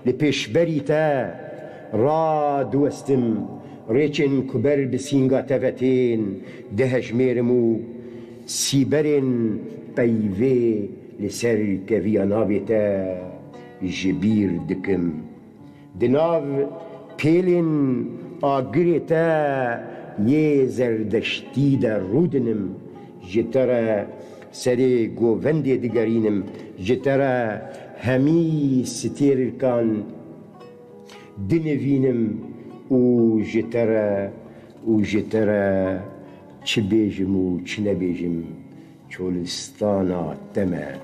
li pêşberî te radiwestim, rêçên ku ber bi sînga te ve tên dihejmêrim û sîberên peyvê li ser keviya navê te ji bîr dikim. Di nav pêlên agirê te yê zerdeştî de rûdinim, ji te re serê govendê digerînim, ji te re hemî stêrkan dinivînim û ji te re, û ji te re çi bêjim û çi nebêjim. Çolistana te me,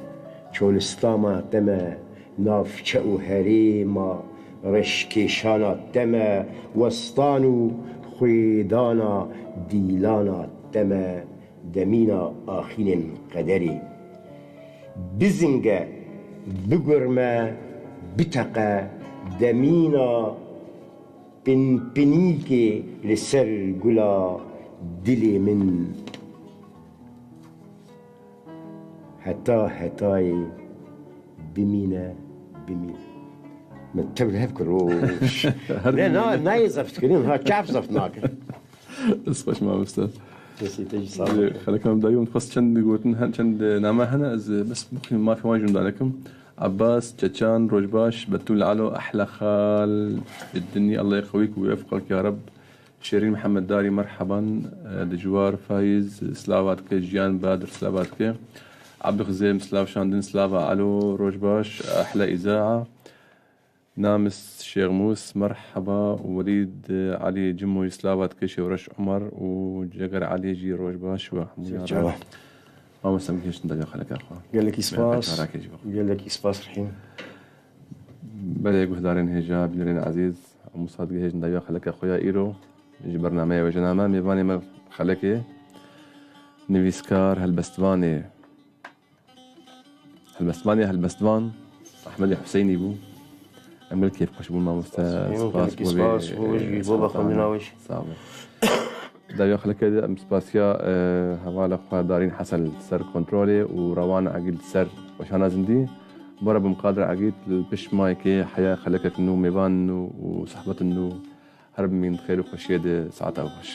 çolistana te me, navçe û herêma reşkêşana te me, westan û xwêdana dîlana Deme demîna axînên qederê. Bizinge, bigurme, biteqe demîna pinpinîkê li ser gula dilê min. Heta hetayê bimîne, bimîne. Min tev li hev kir û ne, na, nayê zeft kirin, ha, çav zeft nakin. Spas mamoste. Kesî te jî sağ ol. Xeleka min dayî, min xwest çend gotin hen, çend name hene, ez bes bixwînim, mafê wan jî min danekim. Abbas, Çeçan, Rojbaş, Betûl Alo, ehla xal, dinyê Allah yê xewî ku wî efqak ya Reb. Şêrîn Mihemed Darî, merheban, e, Dijwar Fayîz, slava dike, Jiyan Badir, slava dike. Abdixizê, min slav şandin, slava Alo, Rojbaş, ehla îzaa. Namis Şêxmûs, merheba, Welîd Elî Cimoyî, slava dike, Şêwreş Umar û Ceger Elî jî, Rojbaş we hemû yaran. Çawa. Mamoste, min gihiştin deriya xeleka xwe. Gelekî spas. Gelekî spas Rihîm. Belê guhdarên hêja, bînerên ezîz, em wisa digihêjin deriya xeleka xwe ya îro. Ji bernameya wêjena me, mêvanê me xelekê, nivîskar, helbestvanê, helbestvanê helbestvan Ehmedê Huseynî bû. Em gelek kêfxweş bûn, mamoste. Spas, spas bo vê, spas bo wê jî, bo vexwendina wê jî. Sağ ol. Deriya xelekê de em spasiya, e, hevala xwe Darîn Hesen li ser kontrolê û Rewan Egîd li ser weşana zindî. Bo Rebim Qadir Egîd li pişt mayekê heya xelekek nû, mêvan nû û sohbetin nû. Her bimîn xêr û xweşiyê de, saeta xweş.